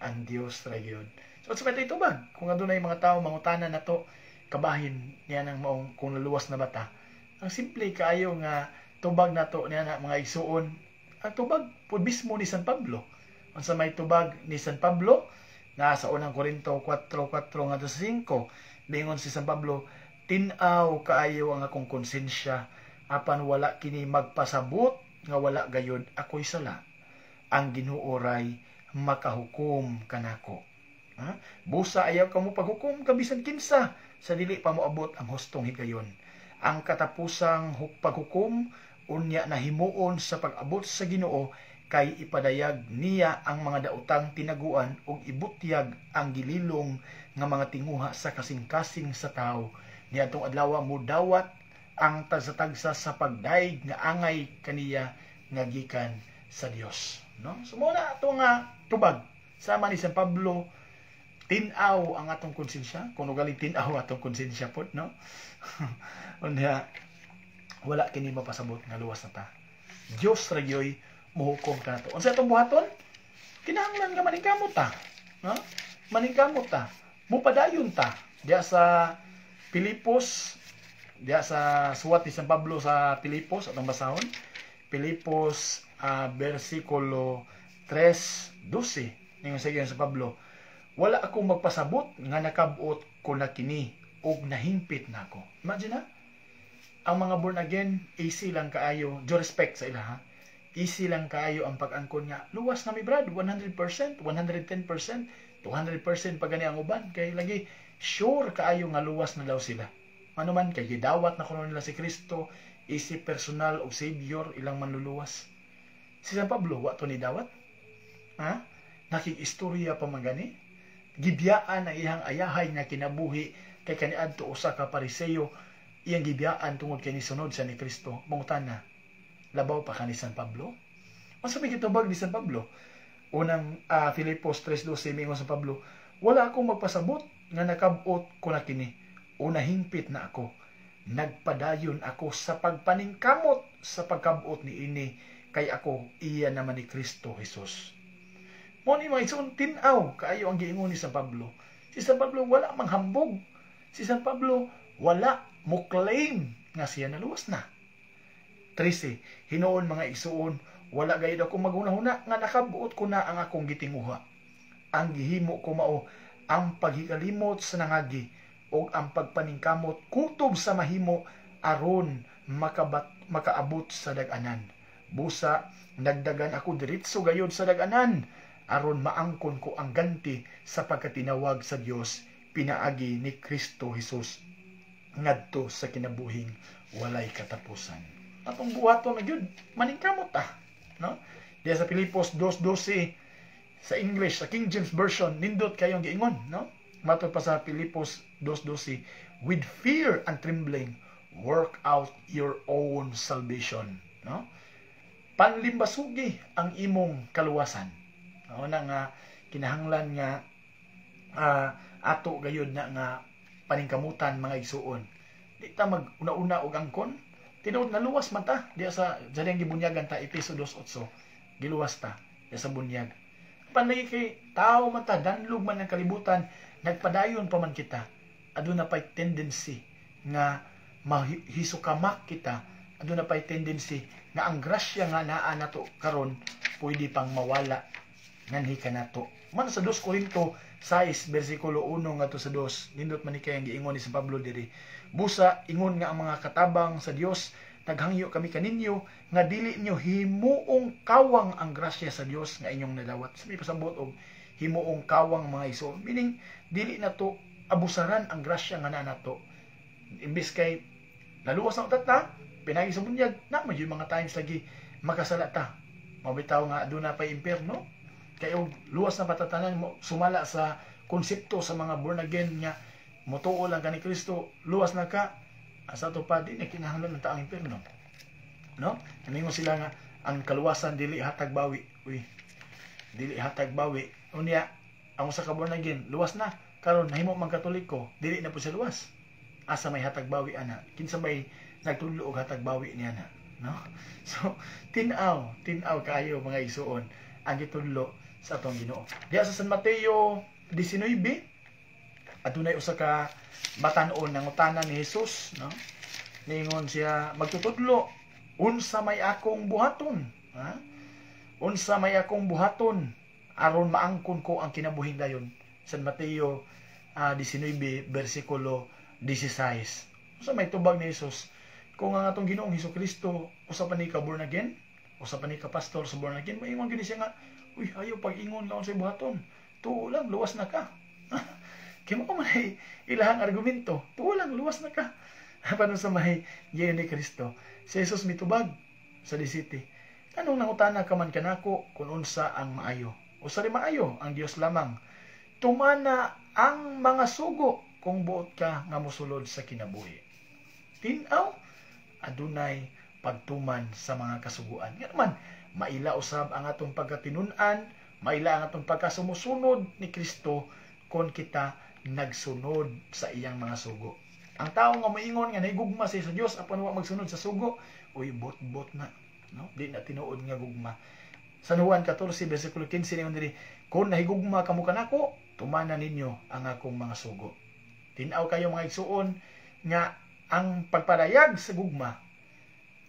ang Dios ra gyud. So sa may tubag kung adunay mga tao mangutana nato kabahin niya nang maong kung naluwas na ba ta, ang simple kaayo nga tubag nato niya na, mga igsuon, ang tubag pud mismo ni San Pablo. Unsa may tubag ni San Pablo na sa Unang Korinto 4:4 ngadto sa 5? Bingon si San Pablo, "Tin-aw kaayo ang akong konsensya, apan wala kini magpasabot nga wala gayud ako'y sala. Ang Ginoo ray makahukom kanako." Ha? "Busa ayaw kamo paghukom kabisan kinsa sa dili pa moabot ang hustong higayon. Ang katapusang paghukom unya nahimuon sa pag-abot sa Ginoo, kay ipadayag niya ang mga daotang tinaguan ug ibutyag ang gililong nga mga tinguha sa kasing-kasing sa tawo. Niadtong adlaw mudawat ang tagsa-tagsa sa pagdayeg nga angay kaniya nga gikan sa Dios." No? So mo na ato nga tubag sama ni San Pablo, tin-aw ang atong konsensya, kung ugali tin-aw atong konsensya pod, no? Unya wala kini mapasabot nga luwas na ta. Dios ra gyoy mohukom kanato. Unsa atong buhaton? Kinahanglan nga maningkamot ta, no? Maningkamot ta, mupadayon ta. Diya sa Pilipos, diya sa suwat ni San Pablo sa Pilipos, atong basahon Pilipos versikulo 3:12. Ningon sa San Pablo, "Wala ako magpasabot nga nakabot ko na kini og nahingpit na ako." Imagine na ang mga born again, easy lang kaayo, due respect sa ila ha, easy lang kaayo ang pag-angkon nga luwas na mi, brad, 100%, 110%, 200% pa gani ang uban, kay lagi sure kaayo nga luwas na daw sila. Ano man kay gidawat na kuno nila si Kristo isip personal og savior, ilang manluluwas. Si San Pablo wa to ni dawat, ha? Nakig-istorya pa man gani, gibiyaan ang iyang ayahay nga kinabuhi kay kaniadto usa ka Pariseo, iyang gibiyaan tungod kay nisunod siya ni Kristo. Mangutana, labaw pa ka ni San Pablo? Unsa may gitubag ni San Pablo? Unang Filipos 3:12, mingon San Pablo, "Wala akong magpasabot nga nakabot ko na kini o nahingpit na ako. Nagpadayon ako sa pagpaningkamot sa pagkabot ni ini, kay ako iya naman ni Kristo Jesus." Mo ni, mga igsoon, tin-aw kaayo ang giingon ni San Pablo. Si San Pablo wala manghambog. Si San Pablo wala mo claim nga siya naluwas na. 13. "Hinuon, mga igsuon, wala gayud ako maghuna-huna nga nakabuot ko na ang akong gitinguha. Ang gihimo ko mao ang paghikalimot sa nangagi ug ang pagpaningkamot kutob sa mahimo aron makaabot sa dag-anan. Busa nagdagan ako diretso gayud sa dag-anan aron maangkon ko ang ganti sa pagkatinawag sa Dios pinaagi ni Kristo Jesus ngadto sa kinabuhing walay katapusan." Atong buhaton na gyud, maningkamot ta, no? Diya sa Pilipos 2:12 sa English, sa King James Version, nindot kayong giingon, no? Matod pa sa Pilipos 2:12, "With fear and trembling, work out your own salvation," no? Panlimbasugi ang imong kaluwasan. No, na nga kinahanglan nga ato gayud na nga paningkamutan, mga igsuon. Di ta mag una-una og angkon. Tinuod naluwas man ta diya sa dyan gibunyagan ta, Epeso 2:8. Giluwas ta diya sa bunyag. Panlagi kay tao man ta, danlog man ang kalibutan, nagpadayon pa man kita. Aduna pay tendency nga mahisukamak kita. Aduna pay tendency nga ang grasya nga naa nato karon pwede pang mawala nganhi kanato. Man sa 2 Korinto 6 versikulo 1 ngadto sa 2, nindot man ni kay ang giingon ni San Pablo diri. Busa ingon nga ang mga katabang sa Dios, naghangyo kami kaninyo nga dili niyo himuong kawang ang grasya sa Dios nga inyong nadawat. Sa may pasambot og himuong kawang, mga igsoon, meaning dili na to abusaran ang grasya nga naa nato. Imbis kay naluwas na utat na pinagi sa bunyag na mo yung mga times lagi makasala ta, mabitaw nga aduna pa impierno. Kay og luwas na patatanan mo, sumala sa konsepto sa mga born again nga motuo lang ka ni Kristo, luwas na ka, asa to pa di na kinahanglan ng taang impierno, no? Ningon sila nga ang kaluwasan dili hatag bawi. Uy, dili hatag bawi. Unya ang usa ka born again luwas na, karon nahimo man Katoliko, dili na po siya luwas. Asa may hatag bawi ana? Kinsa may nagtudlo og hatag bawi niya na, no? So tin-aw, tin-aw kaayo, mga igsuon, ang gitudlo sa atong Ginoo. Diha sa San Mateo 19, adunay usa ka batan-on nangutana ni Jesus, no? Ningon siya, "Magtutudlo, unsa may akong buhaton? Ha? Unsa may akong buhaton aron maangkon ko ang kinabuhing dayon?" San Mateo 19 versikulo 16. Unsa may tubag ni Jesus? Kung ang atong Ginoong Hesus Kristo usa pa ni ka born again, usa pa ni ka pastor sa born again, maingon gid siya nga, "Uy, ayaw pag-ingon nga unsay buhaton. Tuo lang, luwas na ka." Kay mao man ay ilahang argumento. Tuo lang, luwas na ka. Paano sa may giyon ni Kristo? Si Jesus mitubag sa 17. "Anong nangutana ka man kanako kung unsa ang maayo? Usa rin maayo, ang Dios lamang. Tumana ang mga sugo kung buot ka nga mosulod sa kinabuhi." Tin-aw, adunay pagtuman sa mga kasuguan. Nga naman, maila usab ang atong pagkatinun-an, maila ang atong pagkasumusunod ni Kristo kung kita nagsunod sa iyang mga sugo. Ang tao nga moingon nga nahigugma siya sa Dios apan wa magsunod sa sugo, uy, bot-bot na, no? Di na tinuod nga gugma. San Juan 14 versikulo 15 ningon diri, "Kung nahigugma kamo kanako, tumana ninyo ang akong mga sugo." Tin-aw kayo, mga igsuon, nga ang pagpadayag sa gugma,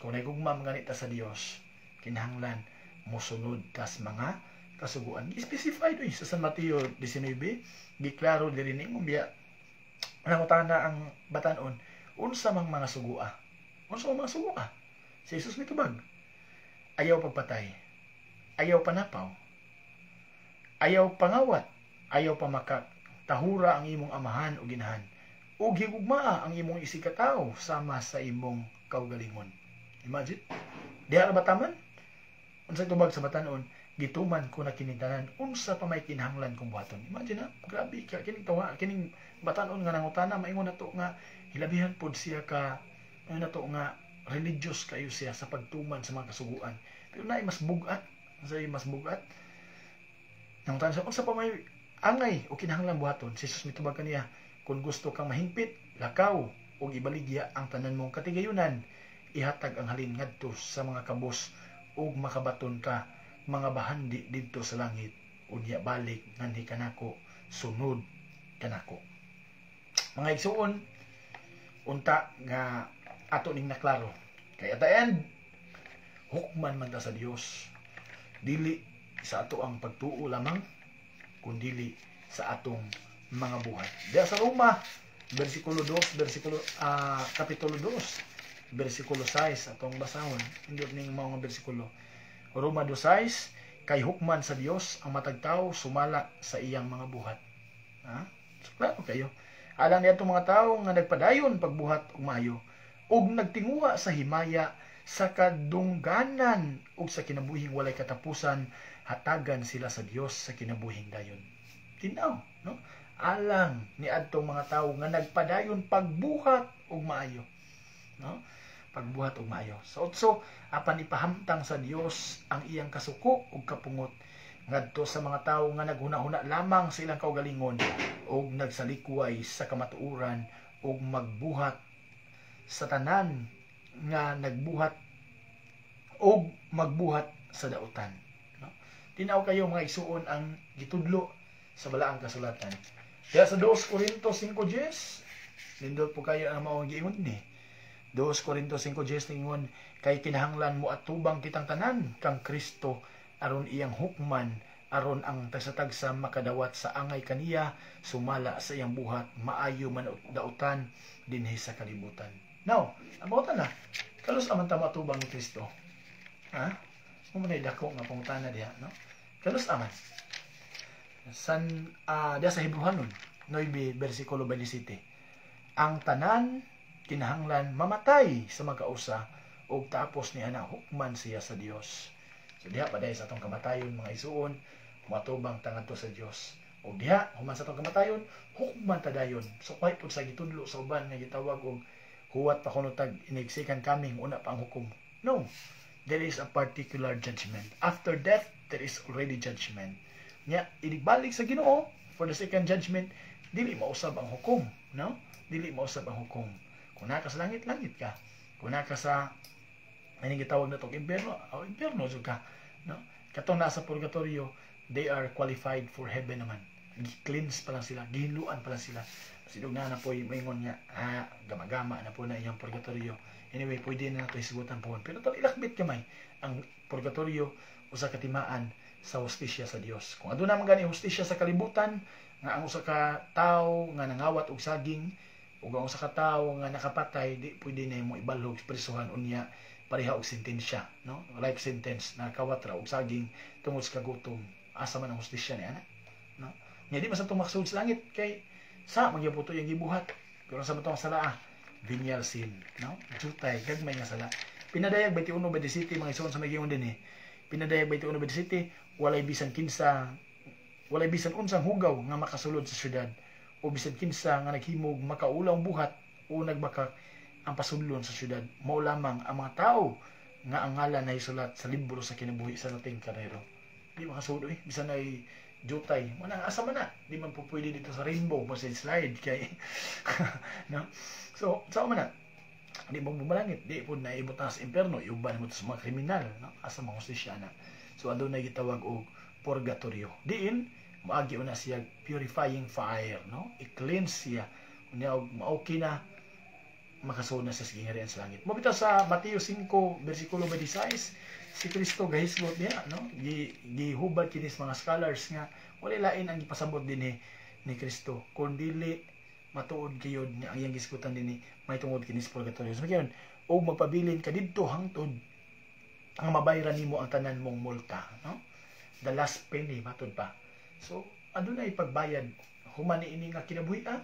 kung nahigugma man ganita sa Dios, kinahanglan mosunod tas mga kasuguan. Specified oy sa San Mateo 19, giklaro diri ning biya nangutana ang batan-on, "Unsa mang mga sugua? Unsa mang mga sugua?" Si Jesus mitubag, "Ayaw pagpatay, ayaw panapaw, ayaw pangawat, ayaw pamakak, tahura ang imong amahan o ginahan, ug higugmaa ang imong isigkatawo sama sa imong kaugalingon." Imagine, diha ra ba taman? Unsa tubag sa batan-on? "Gituman ko na kini tanan, unsa pa may kinahanglan kong buhaton?" Imagine na, grabe ka kining tawa, kining batan-on nga nangutana, maingon nato nga hilabihan pod siya ka, ingon nato nga religious kayo siya sa pagtuman sa mga kasuguan. Pero naay mas bugat, unsay mas bugat? Nangutana siya, "Unsa pa may angay o kinahanglan buhaton?" Si Jesus mitubag kaniya, "Kung gusto kang mahingpit, lakaw ug ibaligya ang tanan mong katigayunan, ihatag ang halin ngadto sa mga kabos ug makabaton ka mga bahandi didto sa langit. Unya balik nganhi kanako, sunod kanako." Mga igsuon, unta nga ato ning naklaro. Kay at the end, hukman man ta sa Dios. Dili sa ato ang pagtuo lamang, kundili sa atong mga buhat. Diya sa Roma, versikulo 2, versikulo kapitulo 2, versikulo 6 atong basahon. Indot ning mga bersikulo. Roma 2:6, "Kay hukman sa Dios ang matag tawo sumala sa iyang mga buhat." Ha? So, klaro kayo. Alang niya mga tao nga nagpadayon pagbuhat og maayo ug nagtinguha sa himaya sa kadungganan ug sa kinabuhing walay katapusan, hatagan sila sa Dios sa kinabuhing dayon. Tinaw, no? Alang ni adtong mga tawo nga nagpadayon pagbuhat og maayo, no? Pagbuhat og maayo. Sa otso, apan ipahamtang sa Dios ang iyang kasuko ug kapungot ngadto sa mga tawo nga naghuna-huna lamang sa ilang kaugalingon ug nagsalikway sa kamatuoran ug magbuhat sa tanan nga nagbuhat og magbuhat sa dautan. No? Tinaw kayo, mga igsuon, ang gitudlo sa balaang kasulatan. Kaya sa 2 Corinto 5:10, nindot po kayo ang maong giingon ni. 2 Corinto 5:10 ningon, "Kay kinahanglan mo atubang kitang tanan kang Kristo aron iyang hukman aron ang tagsa-tagsa makadawat sa angay kaniya sumala sa iyang buhat, maayo man dautan dinhi sa kalibutan. Now, ang na, kanus-a man ta matubang ni Kristo? Ha? Mao man dako nga pangutana diha, no? Kanus-a man? San diha sa Hebreohanon 9 versikulo 27. Ang tanan kinahanglan mamatay sa magkausa ug tapos niya na hukman siya sa Dios. So diha pa sa atong kamatayon, mga isuon, matubang ta ngadto sa Dios. Ug diha human sa atong kamatayon, hukman ta dayon. So kahit pud sa gitudlo sa uban nga gitawag og huwat pa kuno tag inig second coming, una pa ang hukom. No. There is a particular judgment. After death, there is already judgment. Nya inigbalik sa Ginoo for the second judgment, dili mausab ang hukom, no? Dili mausab ang hukom. Kung naa ka sa langit, langit ka. Kung naa ka sa anong gitawag na to, impyerno, oh, impyerno jud ka, no? Katong nasa purgatorio, they are qualified for heaven naman. Gi-cleanse pa lang sila, gihinluan pa lang sila. Sidog na na po maingon nga, gama-gama na po na iyang purgatorio. Anyway, pwede na nato hisgutan po. Pero to ilakbit kamay ang purgatorio, usa ka timaan sa hustisya sa Dios. Kung aduna man gani hustisya sa kalibutan nga ang usa ka tawo nga nangawat og saging ug ang usa ka tawo nga nakapatay di pwede na imo ibalhog presuhan unya pareha og sentensya, no? Life sentence, nakawat ra og saging tungod sa kagutom. Asa man ang hustisya ni ana, no? Nya di man sa makasud sa langit kay sa magyapon to iyang gibuhat. Pero sa matong sala, venial sin, no? Jutay, gagmay nga sala. Pinadayag 21:27, mga isuon, sa may giingon dinhi. Pinadayag 21:27, walay bisan kinsa, walay bisan unsang hugaw nga makasulod sa syudad o bisan kinsa nga naghimog makaulawng buhat o nagbakak ang pasudlon sa syudad. Mao lamang ang mga tao nga ang ngalan nahisulat sa libro sa kinabuhi sa Lating Karnero. Di makasud eh, bisan ay jutay. Mo na asa man na, di man po pwede dito sa rainbow mo sa slide kay no. So, sa man na di mo bumalangit, di po na ibutang sa impierno, iuban mo to sa mga kriminal, no? Asa mga hustisya na? So adunay gitawag og purgatorio. Diin moagi una siya purifying fire, no? I-cleanse siya. Unya og ma-okay na, makasuod na siya sa gingharian sa langit. Mao bitaw sa Mateo 5 versikulo 26, si Kristo gahisgot niya, no? Gi gihubad kini sa mga scholars nga wala lain ang gipasabot dinhi ni Kristo kun dili matuod gayud nga ang iyang gisgutan dinhi may tungod kini sa purgatorio. So gyud og magpabilin ka didto hangtod ang mabayran nimo ang tanan mong multa, no? The last penny matud pa. So adunay pagbayad human niini nga kinabuhi, ah.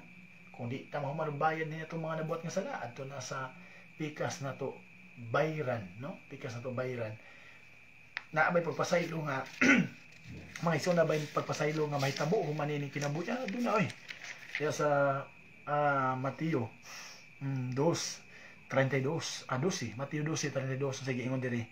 Kung di ta mahuman bayad niya itong mga nabuhat nga sala, adto na sa pikas na to bayran, no? Pikas na to bayran. Naa may pagpasaylo nga, mga iso, na ba pagpasaylo nga mahitabo human niini kinabuhi? Ah, doon na oy. Kaya sa Mateo 2 32, 12, Mateo 12 32, sige, ingon diri: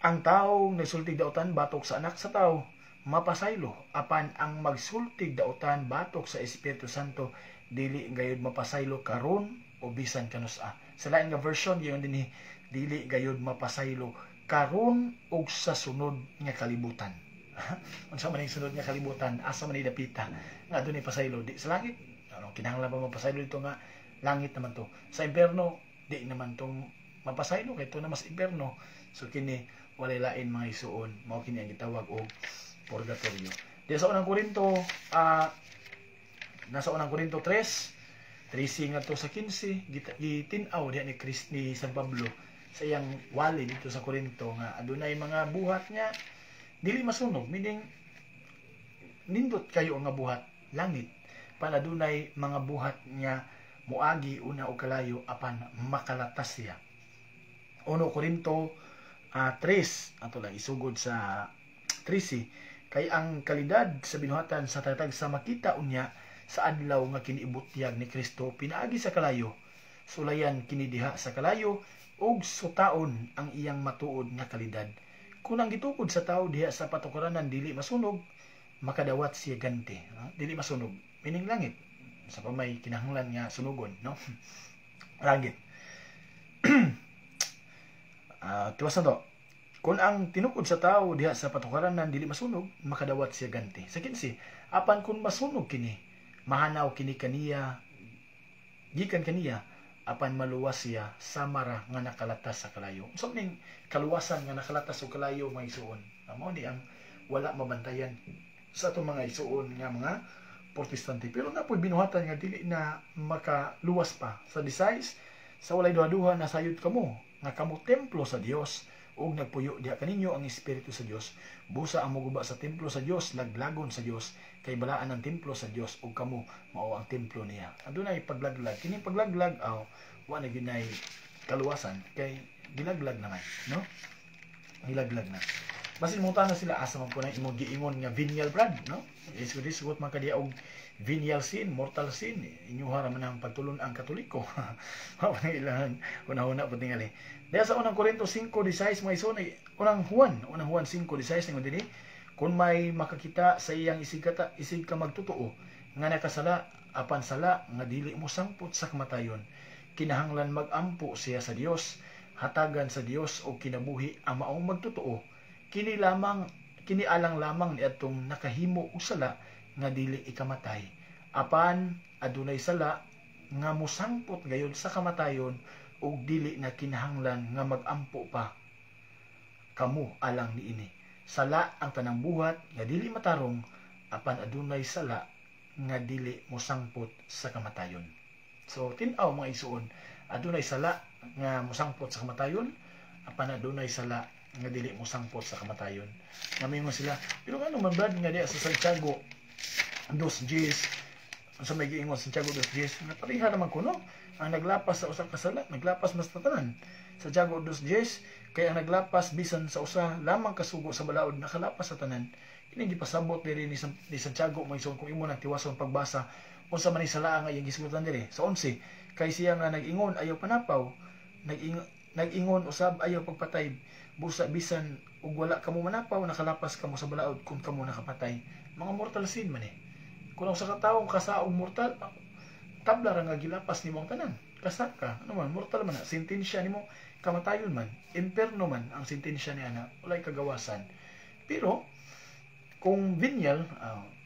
"Ang taong nagsultig dautan batok sa Anak sa Tao mapasaylo, apan ang magsultig dautan batok sa Espiritu Santo dili gayud mapasaylo karon o bisan kanus-a." Sa lain nga version giyon dinhi, dili gayud mapasaylo karon ug sa sunod nga kalibutan. Unsa man ang sunod nga kalibutan? Asa man ni dapita nga adunay pasaylo? Di sa langit. Ano kinahanglan pa mapasaylo dito nga langit naman to? Sa impierno, di naman tong mapasaylo kay to na mas impierno. So kini walay lain, mga isuon, mao kini ang gitawag og purgatorio. Di sa Unang Korinto, nasa Unang Korinto 3, 13 ngadto sa 15, gitin-aw diha ni Chris, ni San Pablo sa iyang wali dito sa Korinto nga adunay mga buhat nga dili masunog, meaning nindot kayo nga buhat, langit pan. Adunay mga buhat nga muagi una og kalayo apan makalatas siya. 1 Korinto 3, ato lang isugod sa 13: "Kay ang kalidad sa binuhatan sa tatagsa makita unya sa adlaw nga kini ibutyag ni Kristo pinaagi sa kalayo. Sulayan kini diha sa kalayo ug sutaon ang iyang matuod nga kalidad. Kung ang gitukod sa tao diha sa patukaranan dili masunog, makadawat siya ganti." Ha? Dili masunog meaning langit. Sa pa may kinahanglan nga sunugon, no? Langit. Tiwas na to. "Kung ang tinukod sa tao diha sa patukaranan dili masunog, makadawat siya ganti." Sa 15, "Apan kung masunog kini, mahanaw kini kaniya, gikan kaniya, apan maluwas siya samara nga nakalatas sa kalayo." Unsa ning kaluwasan nga nakalatas og kalayo, mga isuon? Mao ni ang wala mabantayan sa atong mga igsuon nga mga Protestante. Pero naa poy binuhatan nga dili na makaluwas pa. Sa 16, sa walay duha-duha nasayod kamo nga kamo templo sa Dios ug nagpuyo diha kaninyo ang Espiritu sa Dios. Busa ang moguba sa templo sa Dios, laglagon sa Dios, kay balaan ang templo sa Dios ug kamo mao ang templo niya. Adunay paglaglag. Kini paglaglag aw wa na gyud kaluwasan kay gilaglag naman, no? Gilaglag na. Basin mo na sila, asa man po na imong giingon nga venial, Brad, no? Isgot-isgot man kadiya og venial sin, mortal sin, inyuha ra man ang pagtulon ang Katoliko. Mao na ilang hunahuna po tingali. Diya sa Unang Korinto 5:16, mga igsoon, Unang Juan, Unang Juan 5:16 ingon dinhi, kung may makakita sa iyang isig ka magtotoo nga nakasala, apan sala nga dili mo sangpot sa kamatayon, kinahanglan magampo siya sa Dios, hatagan sa Dios og kinabuhi ang maong magtotoo. Kini alang lamang niadtong nakahimo og sala nga dili ikamatay. Apan adunay sala nga mosangpot gayud sa kamatayon ug dili na kinahanglan nga magampo pa kamo alang niini. Sala ang tanang buhat nga dili matarong, apan adunay sala nga dili mosangpot sa kamatayon. So tin-aw, mga igsuon, adunay sala nga mosangpot sa kamatayon, apan adunay sala nga dili mosangpot sa kamatayon. Namingon sila, pero ngano man, Brad, nga diya sa Santiago dos Dies, sa may giingon Santiago dos Dies, nga pareha naman kuno, ang naglapas sa usa ka sala, naglapas mas tanan? Santiago dos Dies, kay ang naglapas bisan sa usa lamang kasugo sa balaod, nakalapas sa tanan. Kini gipasabot diri ni Santiago, mga igsoon, kung imo nang tiwason pagbasa unsa man ni sala nga iyang gisgutan diri sa 11, kay siya nga nag-ingon ayaw panapaw, nag-ingon usab ayaw pagpatay. Busa bisan ug wala kamo manapaw, nakalapas kamo sa balaod kung kamo nakapatay. Mga mortal sin man eh. Kung ang sa katawong kasaog mortal, tabla ra nga gilapas nimo ang tanan. Kasa ka, ano man, mortal man na. Sentensya nimo kamatayon man, imperno man ang sentensya ni ana, walay kagawasan. Pero kung venial,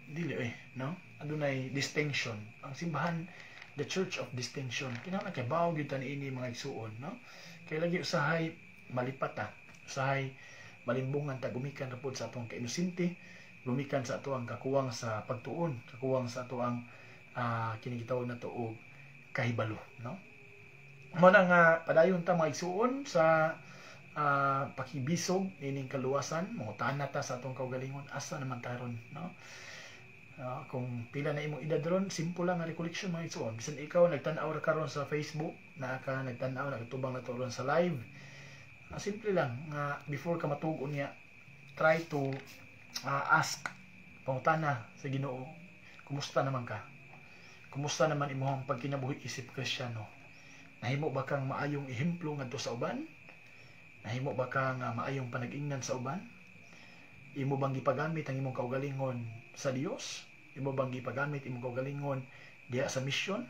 dili eh, no? Adunay distinction. Ang simbahan, the church of distinction. Kinahanglan kay bawo gyud ta niini, mga igsuon, no? Kay lagi usahay malipat ta. Usahay malimbungan ta gumikan ra pod sa atong kainosente, gumikan sa atoang kakuwang sa pagtuon, kakuwang sa atoang kini gitawag nato og kahibalo, no? Mao na nga padayon ta, mga igsuon, sa pakibisog nining kaluwasan. Mangutana ta sa atong kaugalingon, asa naman ta ron, no? Kung pila na imong edad ron, simple lang nga recollection, mga igsuon. Bisan ikaw nagtan-aw ra karon sa Facebook, naa ka nagtan-aw, nagatubang na to ron sa live. Simple lang nga before ka matug unya, try to ask, pangutana sa Ginoo, kumusta naman ka? Kumusta naman imong pagkinabuhi isip Kristiyano? Nahimo ba kang maayong ehemplo ngadto sa uban? Nahimo ba ka nga maayong panag-ingnan sa uban? Imo bang gipagamit ang imong kaugalingon sa Dios? Imo bang gipagamit imong kaugalingon diha sa misyon?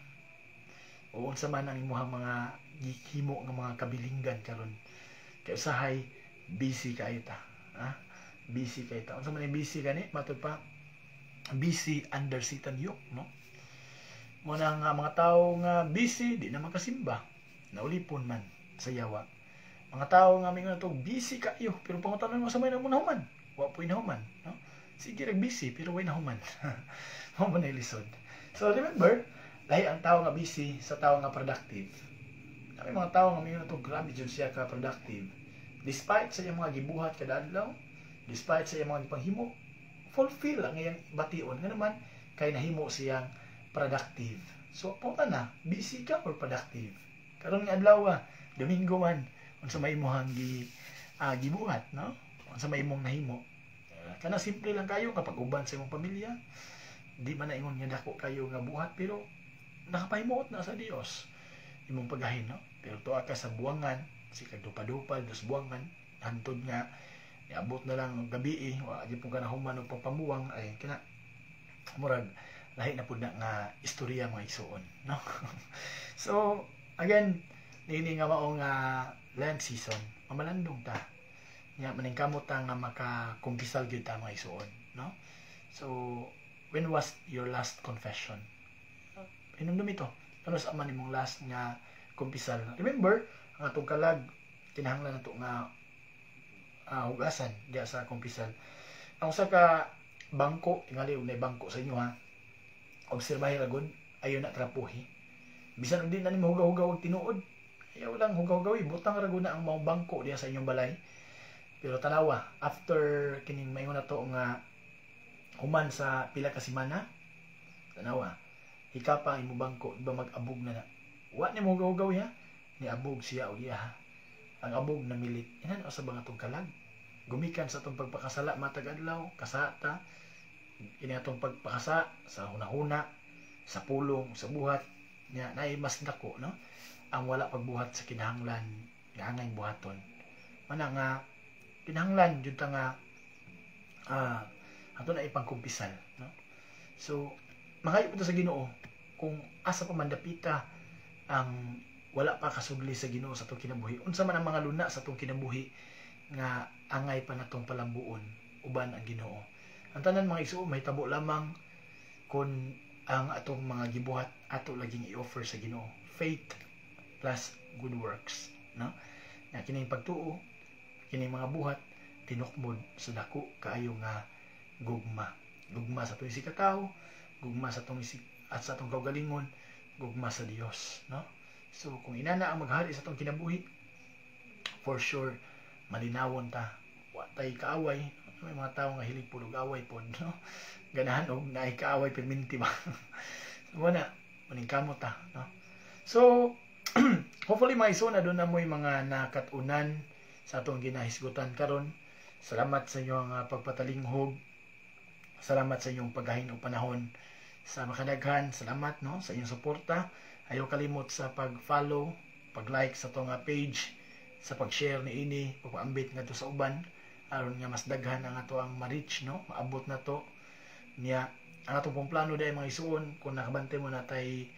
O unsa man ang imong mga gihimo nga mga kabilinggan karon? Kay usahay busy kaayo ta. Ha? Busy kaayo ta. Unsa man ang busy gani? Matud pa busy under Satan yoke, no? Mao na nga mga tao nga busy di na makasimba. Naulipon man sa yawa. Mga tao nga mingon to, busy kayo, pero pangutanon mo sa may namo nahuman. Wa po'y nahuman, no? Sige rag busy pero way nahuman. Mao man na lisod. So remember, lahi ang tao nga busy sa tao nga productive. Kami mga tao nga mingon to, grabe jud siya ka productive. Despite sa iyang mga gibuhat kada adlaw, despite sa iyang mga gipanghimo, fulfill ang iyang bation nga naman kay nahimo siyang productive. So, punta na, busy ka or productive? Karon nga adlaw, Domingo man, unsa may imong gibuhat, no? Unsa may imong nahimo? Kana simple lang kayo kapag uban sa imong pamilya, di man na ingon nga dako kayo nga buhat, pero nakapahimuot na sa Dios imong pagahin, no? Pero tuwa ka sa buwangan, si kag dupa-dupal dos buwangan, hantod nga niabot na lang gabi eh, wa di po ka nahuman og pagpamuwang, ay kina murag lahi na pud na nga istorya, mga igsuon, no? So again, niini nga mao nga Lent season, mamalandong ta nya, maningkamot ta nga makakumpisal gyud ta, mga igsuon, no? So when was your last confession? Hinumdum ito, ano sa man imong last nga kumpisal? Remember, ang atong kalag kinahanglan nato nga hugasan diya sa kumpisal. Ang usa ka bangko, tingali og nay bangko sa inyo ha. Obserbahi ra gud, ayo na trapuhi. Bisan og di na nimo hugaw-hugaw og tinuod. Ayaw lang hugaw-hugaw, butang ra gud na ang maong bangko diha sa inyong balay. Pero tanawa, after kining maingon na to nga human sa pila ka semana, tanawa, hikapa ang imong bangko, di ba mag-abog na na. Wa nimo hugaw-hugaw ha, niabog siya og iya ha. Ang abog na milit. Inan usa ba nga atong kalag? Gumikan sa atong pagpakasala matag adlaw, kasata, ini atong pagpakasa sa hunahuna, sa pulong, sa buhat, nya naay mas dako, no? Ang wala pagbuhat sa kinahanglan nga angay buhaton. Mana nga kinahanglan jud ta nga ato na ipangkumpisal, no? So mangayo po ta sa Ginoo kung asa pa man dapita ang wala pa kasudli sa Ginoo sa atong kinabuhi. Unsa man ang mga luna sa atong kinabuhi nga angay pa natong palambuon uban ang Ginoo. Ang tanan, mga igsuon, mahitabo lamang kung ang atong mga gibuhat ato laging i-offer sa Ginoo. Faith plus good works, no? Nga kining pagtuo, kining mga buhat tinukmod sa dako kaayo nga gugma. Gugma sa atong isig katawo, gugma sa atong isig at sa atong kaugalingon, gugma sa Dios, no? So kung inana ang maghari sa atong kinabuhi, for sure malinawon ta. Wa tay kaaway. May mga tao nga hilig pud og away pod, no? Ganahan og naay kaaway perminti ba. So wala, maningkamot ta, no? So hopefully, mga igsoon, aduna mo'y mga nakatunan sa atong ginahisgutan karon. Salamat sa inyong pagpatalinghog. Salamat sa inyong paggahin og panahon sa makadaghan. Salamat, no, sa inyong suporta. Ayaw kalimot sa pag-follow, pag-like sa atong page, sa pag-share niini, pagpaambit ngadto sa uban aron nga mas daghan ang ato ang ma-reach, no, maabot na to niya ang atong pong plano dahil, mga igsuon. Kung nakabantay mo na tay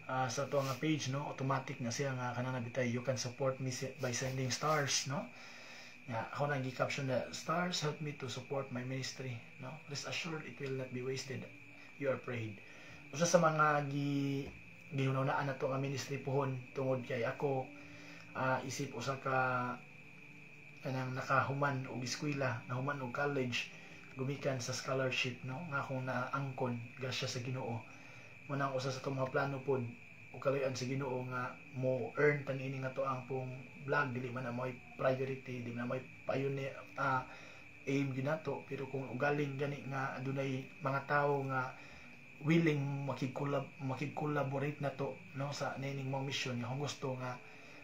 sa ato nga page, no, automatic na siya nga kanang bitay "You can support me by sending stars," no? Nga ako nang gi-caption na "Stars help me to support my ministry," no? Rest assured, it will not be wasted. You are prayed. Usa sa mga gi gihunahunaan nato nga ministry pohon tungod kay ako isip usa ka kanang nakahuman og eskwela, nahuman og college gumikan sa scholarship, no, nga akong naangkon grasya sa Ginoo. Mo nang usa sa atong mga plano pod ug kaluyan sa Ginoo nga mo earn ta niini nga to ang pong vlog. Dili man na mo'y priority, di man na mo'y pioneer aim ginato, pero kung ugaling gani nga adunay mga tawo nga willing makig-collaborate na to, no, sa niining mga mission nga kung gusto nga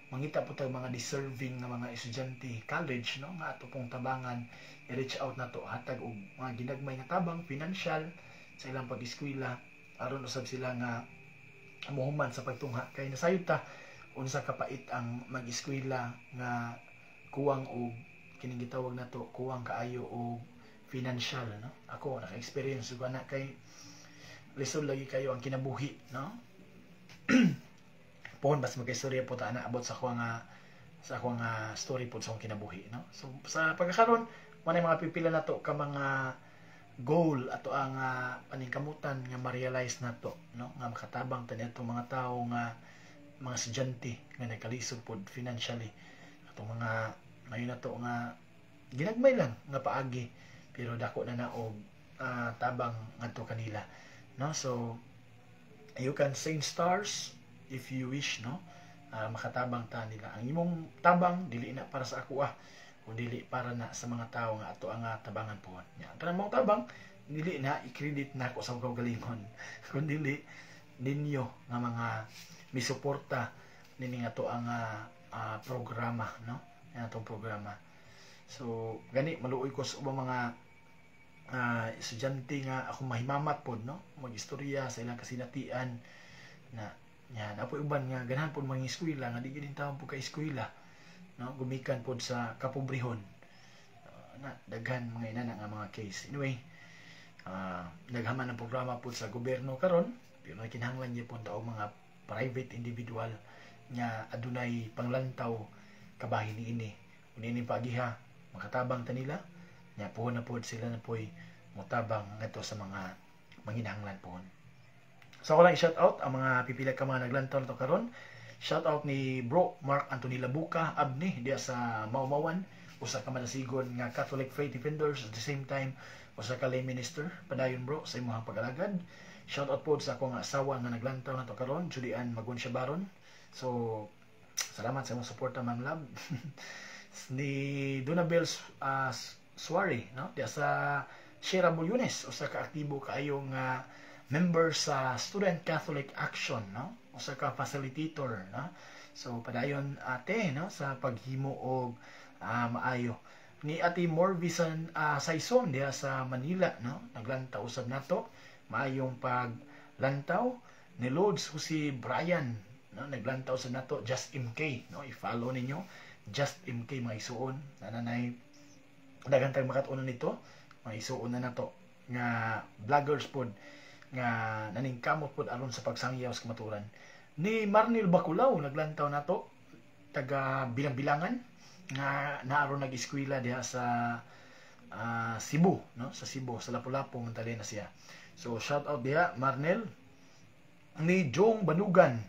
mangita po tayo mga deserving nga mga estudyante college, no, nga ato pong tabangan, i-reach out na to, hatag og mga ginagmay nga tabang financial sa ilang pag-eskwela aron usab sila nga muhuman sa pagtungha, kay nasayod ta unsa kapait ang mag-eskwela nga kuwang og kining gitawag nato, kuwang kaayo og financial, no? Ako naka-experience ug ana kay lisod lagi kayo ang kinabuhi, no? Pohon bas magkaistorya po ta ana about sa ako nga story po sa akong kinabuhi, no? So sa pagkakaron mo mga pipila nato ka mga goal ato ang paningkamutan nga ma-realize nato, no, nga makatabang ta niadtong mga tawo nga mga estudyante nga nagkalisod pod financially, atong mga mayo nato nga ginagmay lang nga paagi pero dako na na og tabang ngadto kanila, no? So you can send stars if you wish, no, makatabang ta nila. Ang imong tabang dili na para sa ako kun dili para na sa mga tawo nga ato ang tabangan po nya. Ang kanang mong tabang dili na i-credit na ako sa kaugalingon kun dili ninyo nga mga misuporta nini nga to ang programa, no, yan atong programa. So gani maluoy ko sa ubang mga estudyante nga ako mahimamat pod, no, magistorya sa ilang kasinatian na nya napoy uban nga ganahan pod mga eskwela nga di gid taon pod ka eskwela, no, gumikan pod sa kapobrehon na daghan mga inana nga mga case. Anyway, naghaman ang programa pod sa gobyerno karon pero kinahanglan gyapon ta og mga private individual nga adunay panglantaw kabahin niini. Kung niini pagiha makatabang ta nila nya, puhon na pod sila na poy motabang ngadto sa mga manginahanglan pohon. So ako lang i-shout out ang mga pipila ka mga naglantaw na to karon. Shout out ni Bro Mark Anthony Labuca Abni diya sa Maumawan. Usa ka madasigon nga Catholic Faith Defenders, at the same time usa ka lay minister. Padayon, bro, sa imong pag-alagad. Shout out po sa akong asawa nga naglantaw nato karon, Judy Ann Magunsya Baron. So salamat sa imong suporta, Ma'am Love. Ni Donabel Suari, no, diya sa Sierra Bulyones, usa ka aktibo kaayo nga member sa Student Catholic Action, no, usa ka facilitator, no. So padayon, ate, no, sa paghimo og maayo. Ni Ate Morvisan Saison diha sa Manila, no, naglantaw usab nato. Maayong paglantaw. Ni Lourdes si Brian, no, naglantaw sa nato. Just MK, no, i-follow ninyo Just MK, mga isuon. Nananay daghan tag makat-unan nito, mga isuon na nato nga vloggers pod nga naningkamot pod aron sa pagsangyaw sa kamaturan. Ni Marnil Baculaw, naglantaw nato, taga bilang-bilangan nga naaron nag-eskwela diha sa Cebu, no, sa Cebu, sa Lapu-Lapu man na siya. So shout out diha, Marnel. Ni Jong Banugan,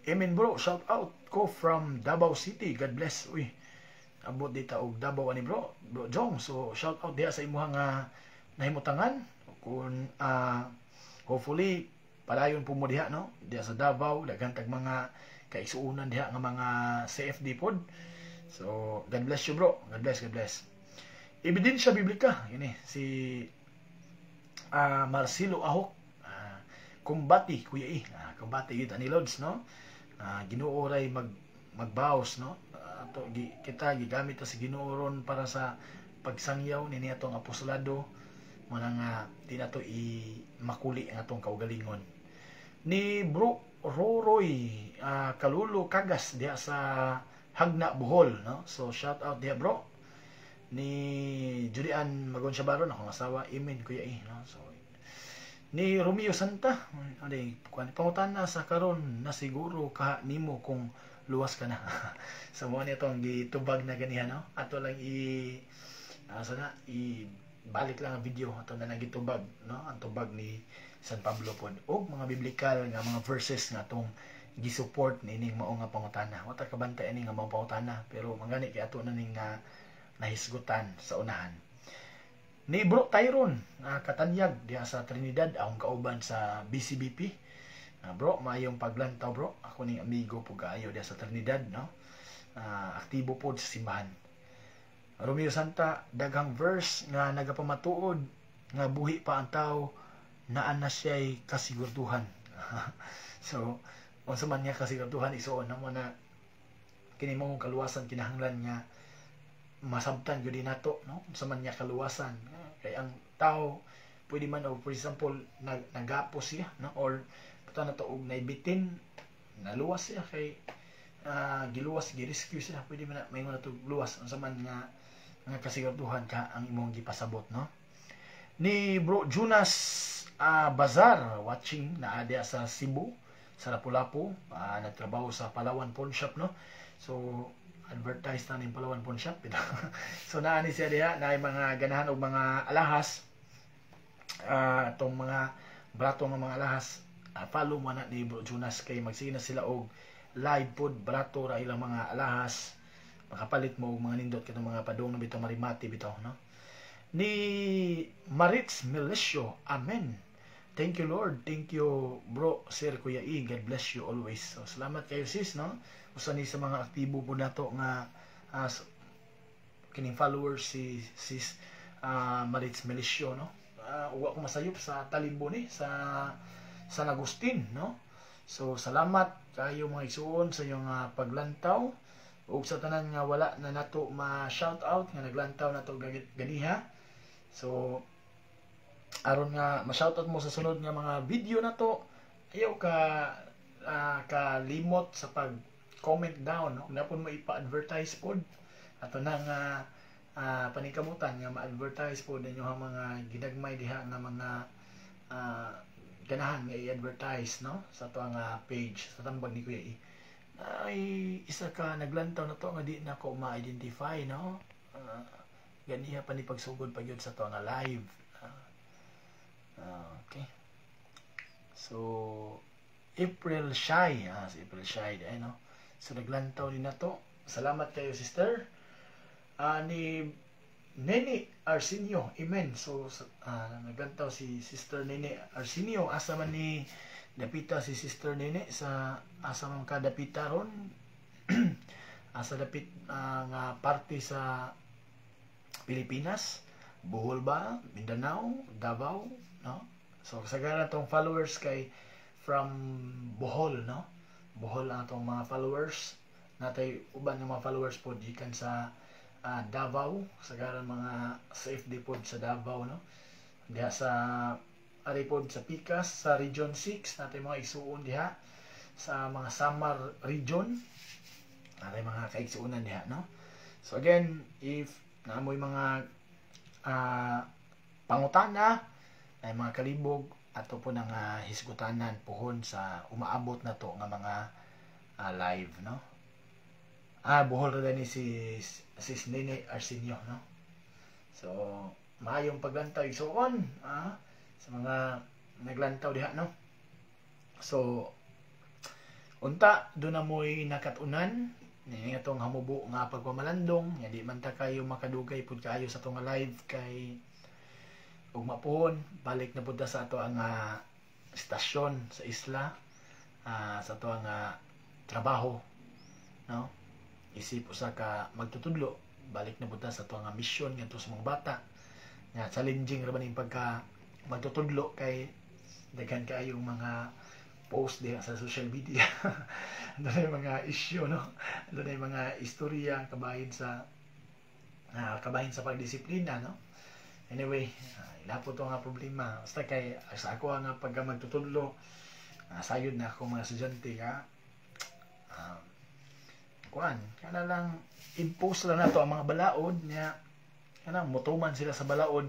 "Amen, bro, shout out ko from Davao City. God bless." Uy, abot dita og Davao ani, bro. Bro Jong. So shout out diha sa imuha nga nahimutangan. Kung hopefully padayon po mo diha, no, diha sa Davao, daghan tag mga kaigsuonan diha nga mga CFD pod. So God bless you, bro. God bless, God bless. Ebidensya biblika ini si Marcelo Ahok. Kumbati, Kuya E. Kumbati yun ani Lods, no. Ginoo ray magbaos, no. Ato kita gigamit ta sa Ginoo ron para sa pagsangyaw ni atong apostolado mo na nga di nato i makuli ang atong kaugalingon. Ni Bro Roroy Kalulo Kagas diha sa Hagna, Bohol, no. So shout out diha, bro. Ni Julian Magon Baron, akong asawa, "Amen, Kuya E," no. So ni Romeo Santa ani kuan, "Pangutana sa karon na siguro ka nimo kung luwas ka na." So mo ni atong gitubag na ganiha, no. Ato lang i asa na i balik lang ang video ato na nagitubag, no, ang tubag ni San Pablo pod og mga biblical nga mga verses nga atong gi-support niining mao nga pangutana. Wa ta kabantay ani nga mao pangutana, pero mangani kay ato na ning nahisgutan sa unahan. Ni Bro Tyron na katanyag diha sa Trinidad, akong kauban sa BCBP. Bro, maayong paglantaw, bro. Ako ning amigo po kaayo diha sa Trinidad, no. Aktibo pod sa simbahan. Romeo Santa, "Daghang verse nga nagapamatuod nga buhi pa ang tao, naa na siya'y kasigurduhan." So unsa man nga kasigurduhan, isuon na mo na kini mong kaluwasan kinahanglan nga masabtan gyud nato, no, unsa man nga kaluwasan. Kay ang tao pwede man og, for example, nagapos siya, no, or puta na to og naibitin, naluwas siya kay giluwas, gi-rescue siya. Pwede man na maingon na to luwas. Unsa man nga nga kasigurduhan ka ang imong gipasabot, no? Ni Bro Jonas Bazar, watching na diha sa Cebu, sa Lapu-Lapu, nagtrabaho sa Palawan Pawn Shop, no. So advertise na ning Palawan Pawn Shop. So naa ni siya diha na mga ganahan og mga alahas, atong mga barato nga mga alahas, follow mo na ni Bro Jonas kay magsige na sila og live pod. Barato ra ilang mga alahas, makapalit mo og mga nindot katong mga padong na bitaw, marimati bitaw, no. Ni Maritz Milicio, "Amen. Thank you, Lord. Thank you, bro, sir, Kuya E. God bless you always." So salamat kayo, sis, no. Usa ni sa mga aktibo po nato nga kining followers si sis Maritz Milicio, no. Uwa ko masayop sa Talimbo ni sa San Agustin, no. So salamat kayo, mga igsuon, sa inyong paglantaw ug sa tanan nga wala na nato ma-shout out nga naglantaw nato ganiha. So aron nga ma-shoutout mo sa sunod nga mga video nato, ayaw ka kalimot sa pag comment down, no? Napon mo ipa-advertise pod ato na nga paningkamutan nga ma-advertise pod ninyo ang mga ginagmay diha nga mga ganahan nga i-advertise, no, sa ato ang page sa Tambag ni Kuya E. Ay isa ka naglantaw na to nga di na ko ma-identify, no. Ganiha pa ni pagsugod pa gyud sa to nga live. Okay, so April Shy, si April Shy ay, no. So naglantaw din na to. Salamat kayo, sister. Ni Nene Arsenio, amen. So naglantaw si Sister Nene Arsenio. Asa man ni dapita si Sister Nene? Sa asa man ka dapita ron? Asa dapit nga parte sa Pilipinas? Bohol ba? Mindanao? Davao? No? So kasagaran tong followers kay from Bohol, no? Bohol ang atong mga followers. Natay uban nga mga followers pod gikan sa Davao, sagaran mga safety pod sa Davao, no? Diha sa ari pod sa Pikas sa Region 6, natay mga igsuon diha sa mga Samar region, natay mga kaigsuonan diha, no? So again, if naamoy mga pangutana ay mga kalibog, ato po nang hisgutanan puhon sa umaabot na to nga mga live, no? Bohol ra ni si Sis Nene Arsenio, no? So maayong paglantaw, igsuon, sa mga naglantaw diha, no? So unta do na mo'y nakatunan ni atong hamubo nga pagpamalandong nga di man ta kayo makadugay pud kaayo sa atong live kay ugma puhon balik na pud ta sa ato ang istasyon sa isla, sa ato ang trabaho, no? Isip usa ka magtutudlo, balik na pud ta sa ato ang misyon ngadto sa mga bata nga challenging ra ba ning pagka magtutudlo kay daghan kaayong mga post diha sa social media. Doon mga issue, no? Doon mga istorya kabahin sa pagdisiplina, no? Anyway, ila po to nga problema. Basta kay sa ako nga pagka magtutudlo, sayod na ako mga estudyante ka kuan kana lang, impose lang nato ang mga balaod niya, kanang mutuman sila sa balaod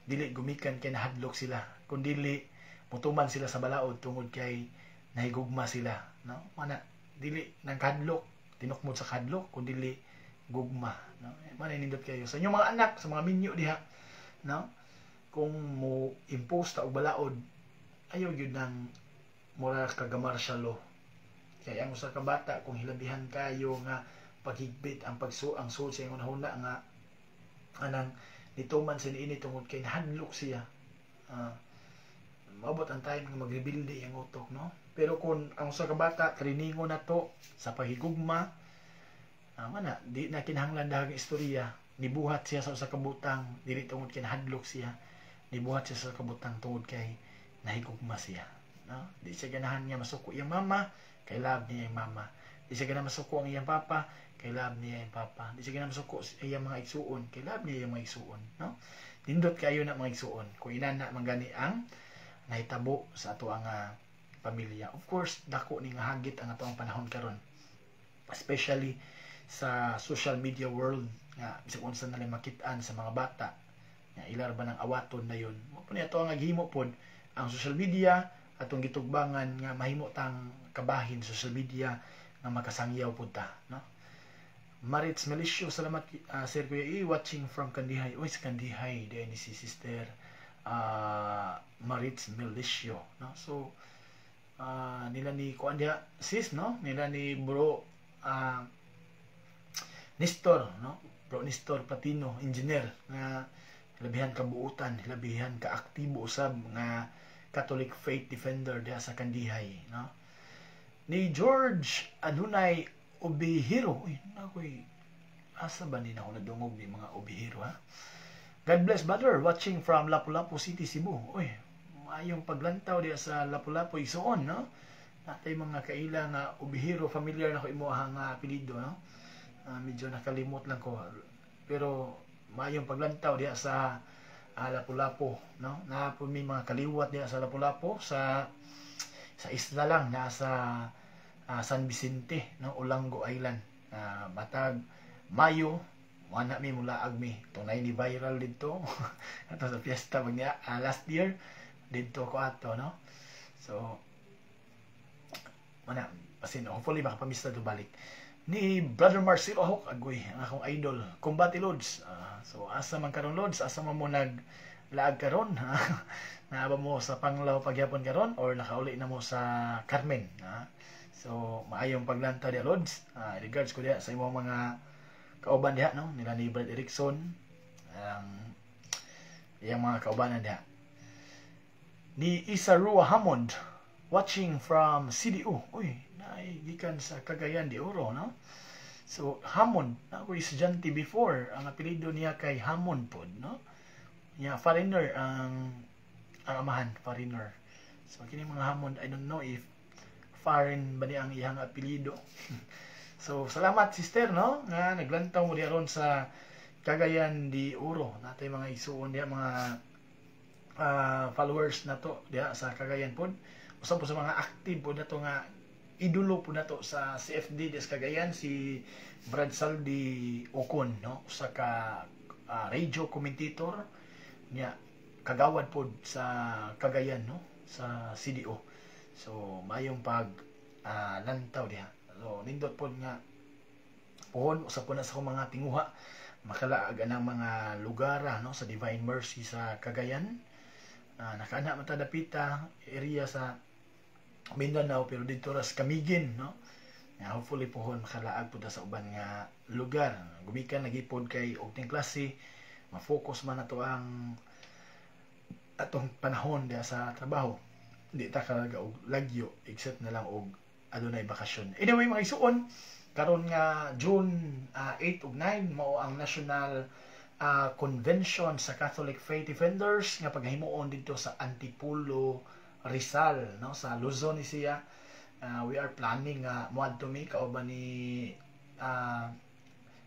dili gumikan kay nahadlok sila, kun dili mutuman sila sa balaod tungod kay nahigugma sila, no? Mana dili nang kadlok tinukmod sa kadlok kun dili gugma, no? Mana nindot kayo sa inyong mga anak, sa mga minyo diha, no? Kung mo impose ta og balaod, ayaw gyud nang mura kaga martial law, kay ang usa ka bata kung hilabihan kayo nga paghigpit ang pagsu ang suod sa iyang hunahuna nga anang nituman sa niini tungod kay nahadlok siya, maabot ang time nga magrebilde ang utok, no? Pero kung ang usa ka bata trainingon nato sa paghigugma, mana di na kinahanglan dahag istorya. Nibuhat siya sa usa ka butang dili tungod kay nahadlok siya, nibuhat siya sa kabutang tungod kay nahigugma siya, no? Di siya ganahan nga masuko iyang mama kay love niya iyang mama. Di siya ganahan masuko ang iyang papa kay love niya iyang papa. Di siya ganahan masuko iyang mga igsuon kay love niya iyang mga igsuon, no? Nindot kayo na mga igsuon kung inana man gani ang nahitabo sa ato ang pamilya. Of course, dako ni nga hagit ang ato ang panahon karon, especially sa social media world nga bisag unsa na lang makit-an sa mga bata nga ilar ba ng awaton na yun. Mao po ni ato ang naghimo pod ang social media, atong gitugbangan nga mahimo tang kabahin social media nga makasangyaw pod ta, no? Maritz Melicio, salamat, Sir Kuya E, watching from Kandihay. Uy, sa Kandihay diay ni si Sister Maritz Melicio, no? So nila ni kuan diha sis, no? Nila ni bro Nestor, no? Bro Nestor Platino, engineer nga labihan kabuutan, labihan ka aktibo usab nga Catholic faith defender diha sa Kandihay, no? Ni George Adunay Obihiro. Uy, nakoy asa ba ni na ako nadungog ni mga Obihiro, ha? God bless, brother, watching from Lapu-Lapu City, Cebu. Uy, maayong paglantaw diha sa Lapu-Lapu, igsuon, no? Natay mga kaila nga Obihiro, familiar na ko imo nga apelyido, no? Medyo nakalimot lang ko. Pero maayong paglantaw diha sa Lapu-Lapu, no? Na po may mga kaliwat diha sa Lapu-Lapu, sa isla lang nasa San Vicente, no? Olango Island. Matag Mayo wana mi mulaag mi tunay ni viral didto ato sa fiesta pag niya last year didto ko ato, no? So mana basin hopefully makapamista do balik ni Brother Marcelo Ahok. Agoy, ang akong idol, Kumbati Lods. So asa man karon, Lods? Asa man mo nag laag karon? Naa ba mo sa Panglao pagyapon karon or nakauli na mo sa Carmen? So maayong paglantaw diha, Lods. Regards ko diha sa imong mga kauban diha, no, nila ni Brad Erickson, ang iyang mga kaubanan diha. Ni Isa Rua Hammond, watching from CDO. Uy, naay gikan sa Cagayan de Oro, no? So Hammond, na ako estudyante before, ang apelyido niya kay Hammond pod, no? Nya foreigner ang amahan, foreigner. So kini mga Hammond, I don't know if foreign ba niya ang iyang apelyido. So salamat, sister, no, nga naglantaw mo diha ron sa Cagayan de Oro. Natay mga igsuon diha, mga followers nato diha sa Cagayan pod. Usa po sa mga active pod nato nga idolo po nato sa CFD des Cagayan, si Brad Saldi Ocon, no, usa ka radio commentator niya, kagawad pod sa Cagayan, no, sa CDO. So mayong pag lantaw diha. So nindot pod nga pohon, usa po na sa akong mga tinguha makalaag anang mga lugar, no, sa Divine Mercy sa Cagayan. Nakaana man ta dapita area sa Mindanao, pero dito ra sa Camiguin, no. Ya, hopefully pohon makalaag pud ta sa uban nga lugar. Gumikan lagi pod kay og ting klase, ma-focus man nato ang atong panahon diha sa trabaho. Di ta karaga og lagyo except na lang og adunay bakasyon. Anyway, mga igsuon, karon nga June 8 ug 9 mao ang National Convention sa Catholic Faith Defenders nga paghimuon didto sa Antipolo, Rizal, no, sa Luzon ni siya. We are planning nga moadto mi kauban ni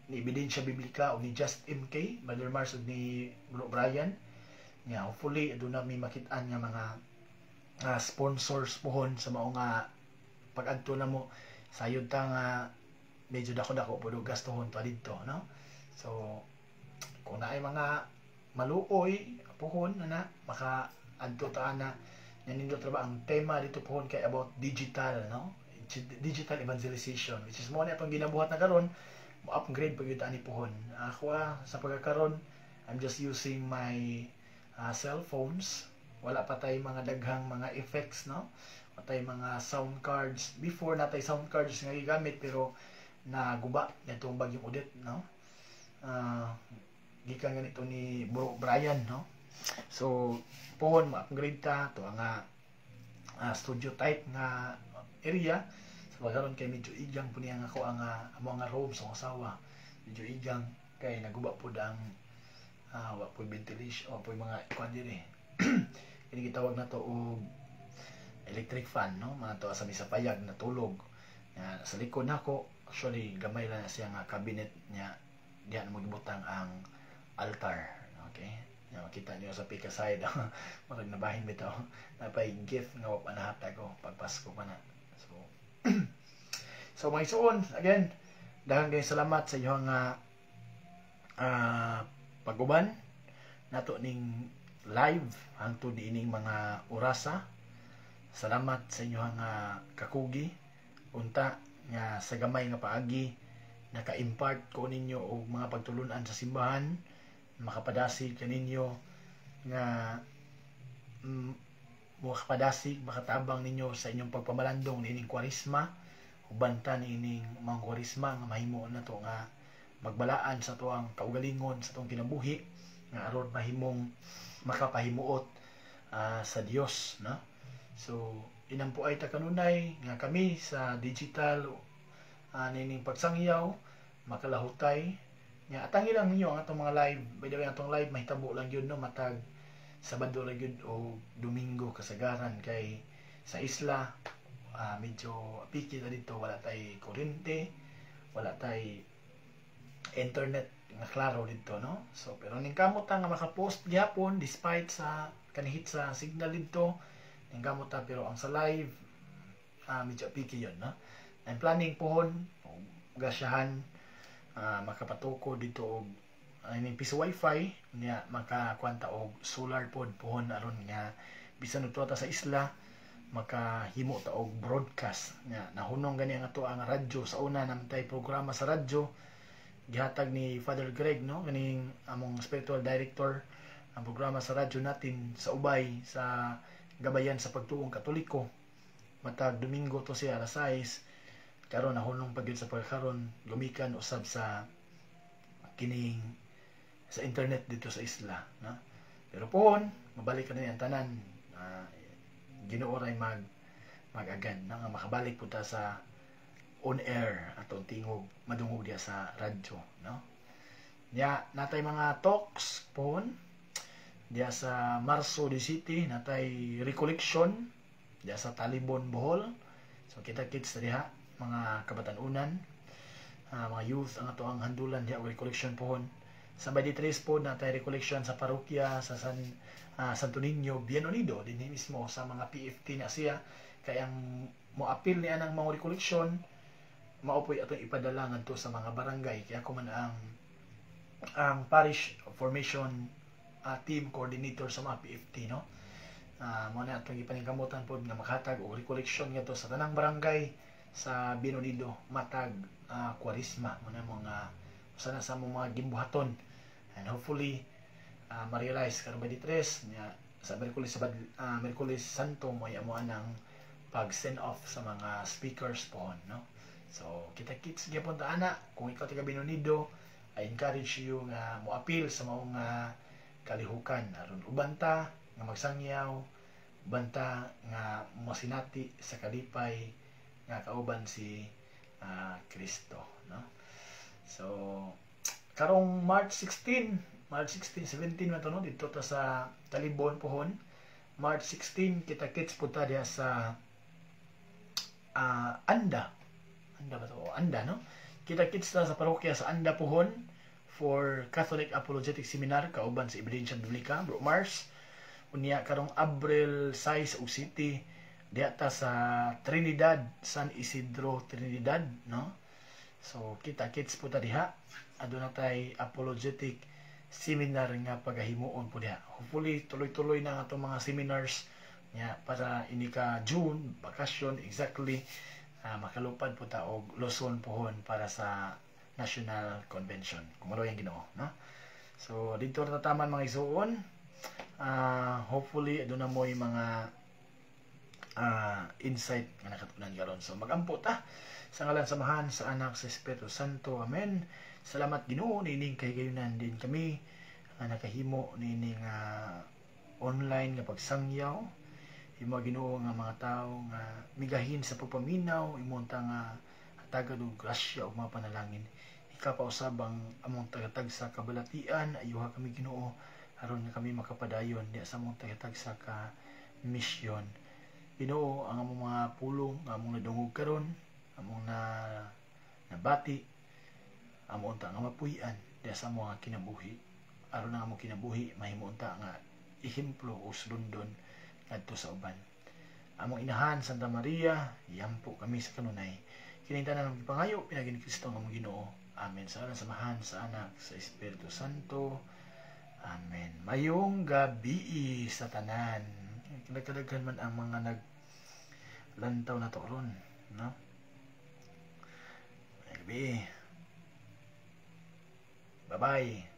Ebidensya Biblica o ni Just MK, Brother Mars ug ni Bro Brian. Nga hopefully aduna mi makit-an nga mga sponsors pohon sa mao nga pag-adto namo. Sayod ta nga medyo dako-dako pud og gastuhon pa didto, no. So kung naay mga maluoy pohon na maka adto ta ana. Nindot ra ba ang tema dito pohon kay about digital, no, digital evangelization, which is mo na atong ginabuhat na karon. Mo upgrade pag yun ani pohon. Ako sa pagkakaron, I'm just using my cell phones. Wala pa tay mga daghang mga effects, no, wala tay mga sound cards. Before, natay sound cards nga gigamit pero naguba nitong bagyong Odette, no, gikan ganito ni Bro Brian, no. So pohon ma-upgrade ta to nga studio type nga area. Sa pagkaron kay medyo igang po niya nga ako ang amo nga room sa asawa, medyo igang kay naguba pud ang wa po'y ventilation o po'y mga kuan diri, kini gitawag na to og electric fan, no, mga to sa misa payag natulog. Nga sa likod nako, actually gamay lang na siya nga cabinet niya, diha na mo gibutang ang altar. Okay. Ya, makita niyo sa pika side, murag nabahin bitaw, napay gift nga wa pa nahatag ko pag Pasko pa na. So mga igsuon, again, daghang kayong salamat sa inyong pag-uban nato ning live hangtod niining mga orasa. Salamat sa inyong kakugi. Unta nga sa gamay nga paagi naka-impart ko ninyo og mga pagtulunan sa simbahan, makapadasig kaninyo nga makapadasig, makatabang ninyo sa inyong pagpamalandong niining Kwaresma, uban ta niining mga Kwaresma nga mahimo na to nga magbalaan sa tuang kaugalingon, sa tuang kinabuhi nga aron mahimong makapahimuot sa Dios, no. So inampo ay ta kanunay nga kami sa digital niining pagsangyaw makalahutay nya. Atangi lang ninyo ang atong mga live. By the way, atong live mahitabo lang yun, no, matag Sabado lang yun o Domingo kasagaran kay sa isla medyo apiki na dito, wala tay kuryente, wala tay internet nga klaro dito, no. So pero ning kamot ta nga makapost gyapon despite sa kanihit sa signal dito, ning kamot ta, pero ang sa live medyo apiki yun, no. I'm planning pohon gasyahan makapatuko dito og ining piso wifi niya, makakwanta og solar pod pohon aron nga bisan og ta sa isla makahimo ta og broadcast nya. Nahunong gani ang ato ang radyo. Sa una naman tay programa sa radyo, gihatag ni Father Greg, no, kaning among spiritual director, ang programa sa radyo natin sa Ubay sa Gabayan sa Pagtuong Katoliko matag Domingo to siya alas 6. Karon nahunong pag sa pagkaron gumikan usab sa kining sa internet dito sa isla, no? Pero pohon mabalik ka na ang tanan, Ginoo ray mag-agad na nga makabalik po ta sa on air, atong tingog madungog diya sa radyo, no? Nya natay mga talks pohon diya sa Marso di City, natay recollection diya sa Talibon, Bohol. So kita kits diha mga kabatanunan, mga youth ang ato ang handulan diha og recollection pohon. Sa 23 po natay recollection sa parokya sa Santo Niño, Bien Unido, dinhi mismo sa mga PFT na siya, kay ang moapil niya ng mga recollection mao po'y atong ipadala ngadto sa mga barangay, kaya ako man ang parish formation team coordinator sa mga PFT, no? Mo na atong gipaningkamutan pod nga makatag og recollection ngadto sa tanang barangay sa Bien Unido matag Kwaresma. Mo na mga usa na sa among mga gimbuhaton, and hopefully ma-realize karon 23 nya sa Miyerkules, sa Miyerkules Santo mo amo ang pag send off sa mga speakers pohon, no? So kita kits gyapon ta ana. Kung ikaw taga Bien Unido, I encourage you nga moapil sa maong kalihukan aron uban ta nga magsangyaw, uban ta nga mosinati sa kalipay nga kauban si Kristo, no? So karong March 16, March 16, 17 man to, no, didto ta sa Talibon pohon. March 16, kita kits pud ta diha sa Anda. Anda ba to? Anda, no? Kita kits ta sa parokya sa Anda pohon for Catholic Apologetic Seminar kauban sa Ebidensya Biblica, Bro Mars. Unya karong Abril 6 ug City diha ta sa Trinidad, San Isidro, Trinidad, no? So kita kits po ta diha. Aduna tay apologetic seminar nga pagahimuon po diha. Hopefully tuloy-tuloy na ang atong mga seminars nya para ini ka June bakasyon exactly, makalupad po ta og Luzon pohon para sa National Convention kung maluoy ang Ginoo, no? So didto ra taman, mga igsuon. Hopefully aduna mo'y mga insight nga nakatunan karon. So magampo ta. Sa ngalan sa Amahan, sa Anak, sa Espiritu Santo. Amen. Salamat, Ginoo, niining kahigayunan din kami nakahimo niining online nga pagsangyaw. Imo, Ginoo, nga mga tawo nga migahin sa pagpaminaw, imo ta nga hatagan og grasya ug mga panalangin. Ikaw pausab ang among tagatagsa kabalatian, ayuha kami, Ginoo, aron nga kami makapadayon diha sa among tagatagsa ka misyon. Ginoo, ang among mga pulong nga among nadungog karon, among na nabati, amo unta nga mapuy-an diha sa among kinabuhi aron ang among kinabuhi mahimo unta nga ehemplo o sulundon ngadto sa uban. Among inahan Santa Maria, yampo kami sa kanunay. Kining tanan among gipangayo pinaagi ni Kristo nga among Ginoo. Amen. Sa ngalan sa Amahan, sa Anak, sa Espiritu Santo. Amen. Mayong gabi sa tanan. Nagkadaghan man ang mga naglantaw na to ron, no? Mayong gabi. Bye-bye.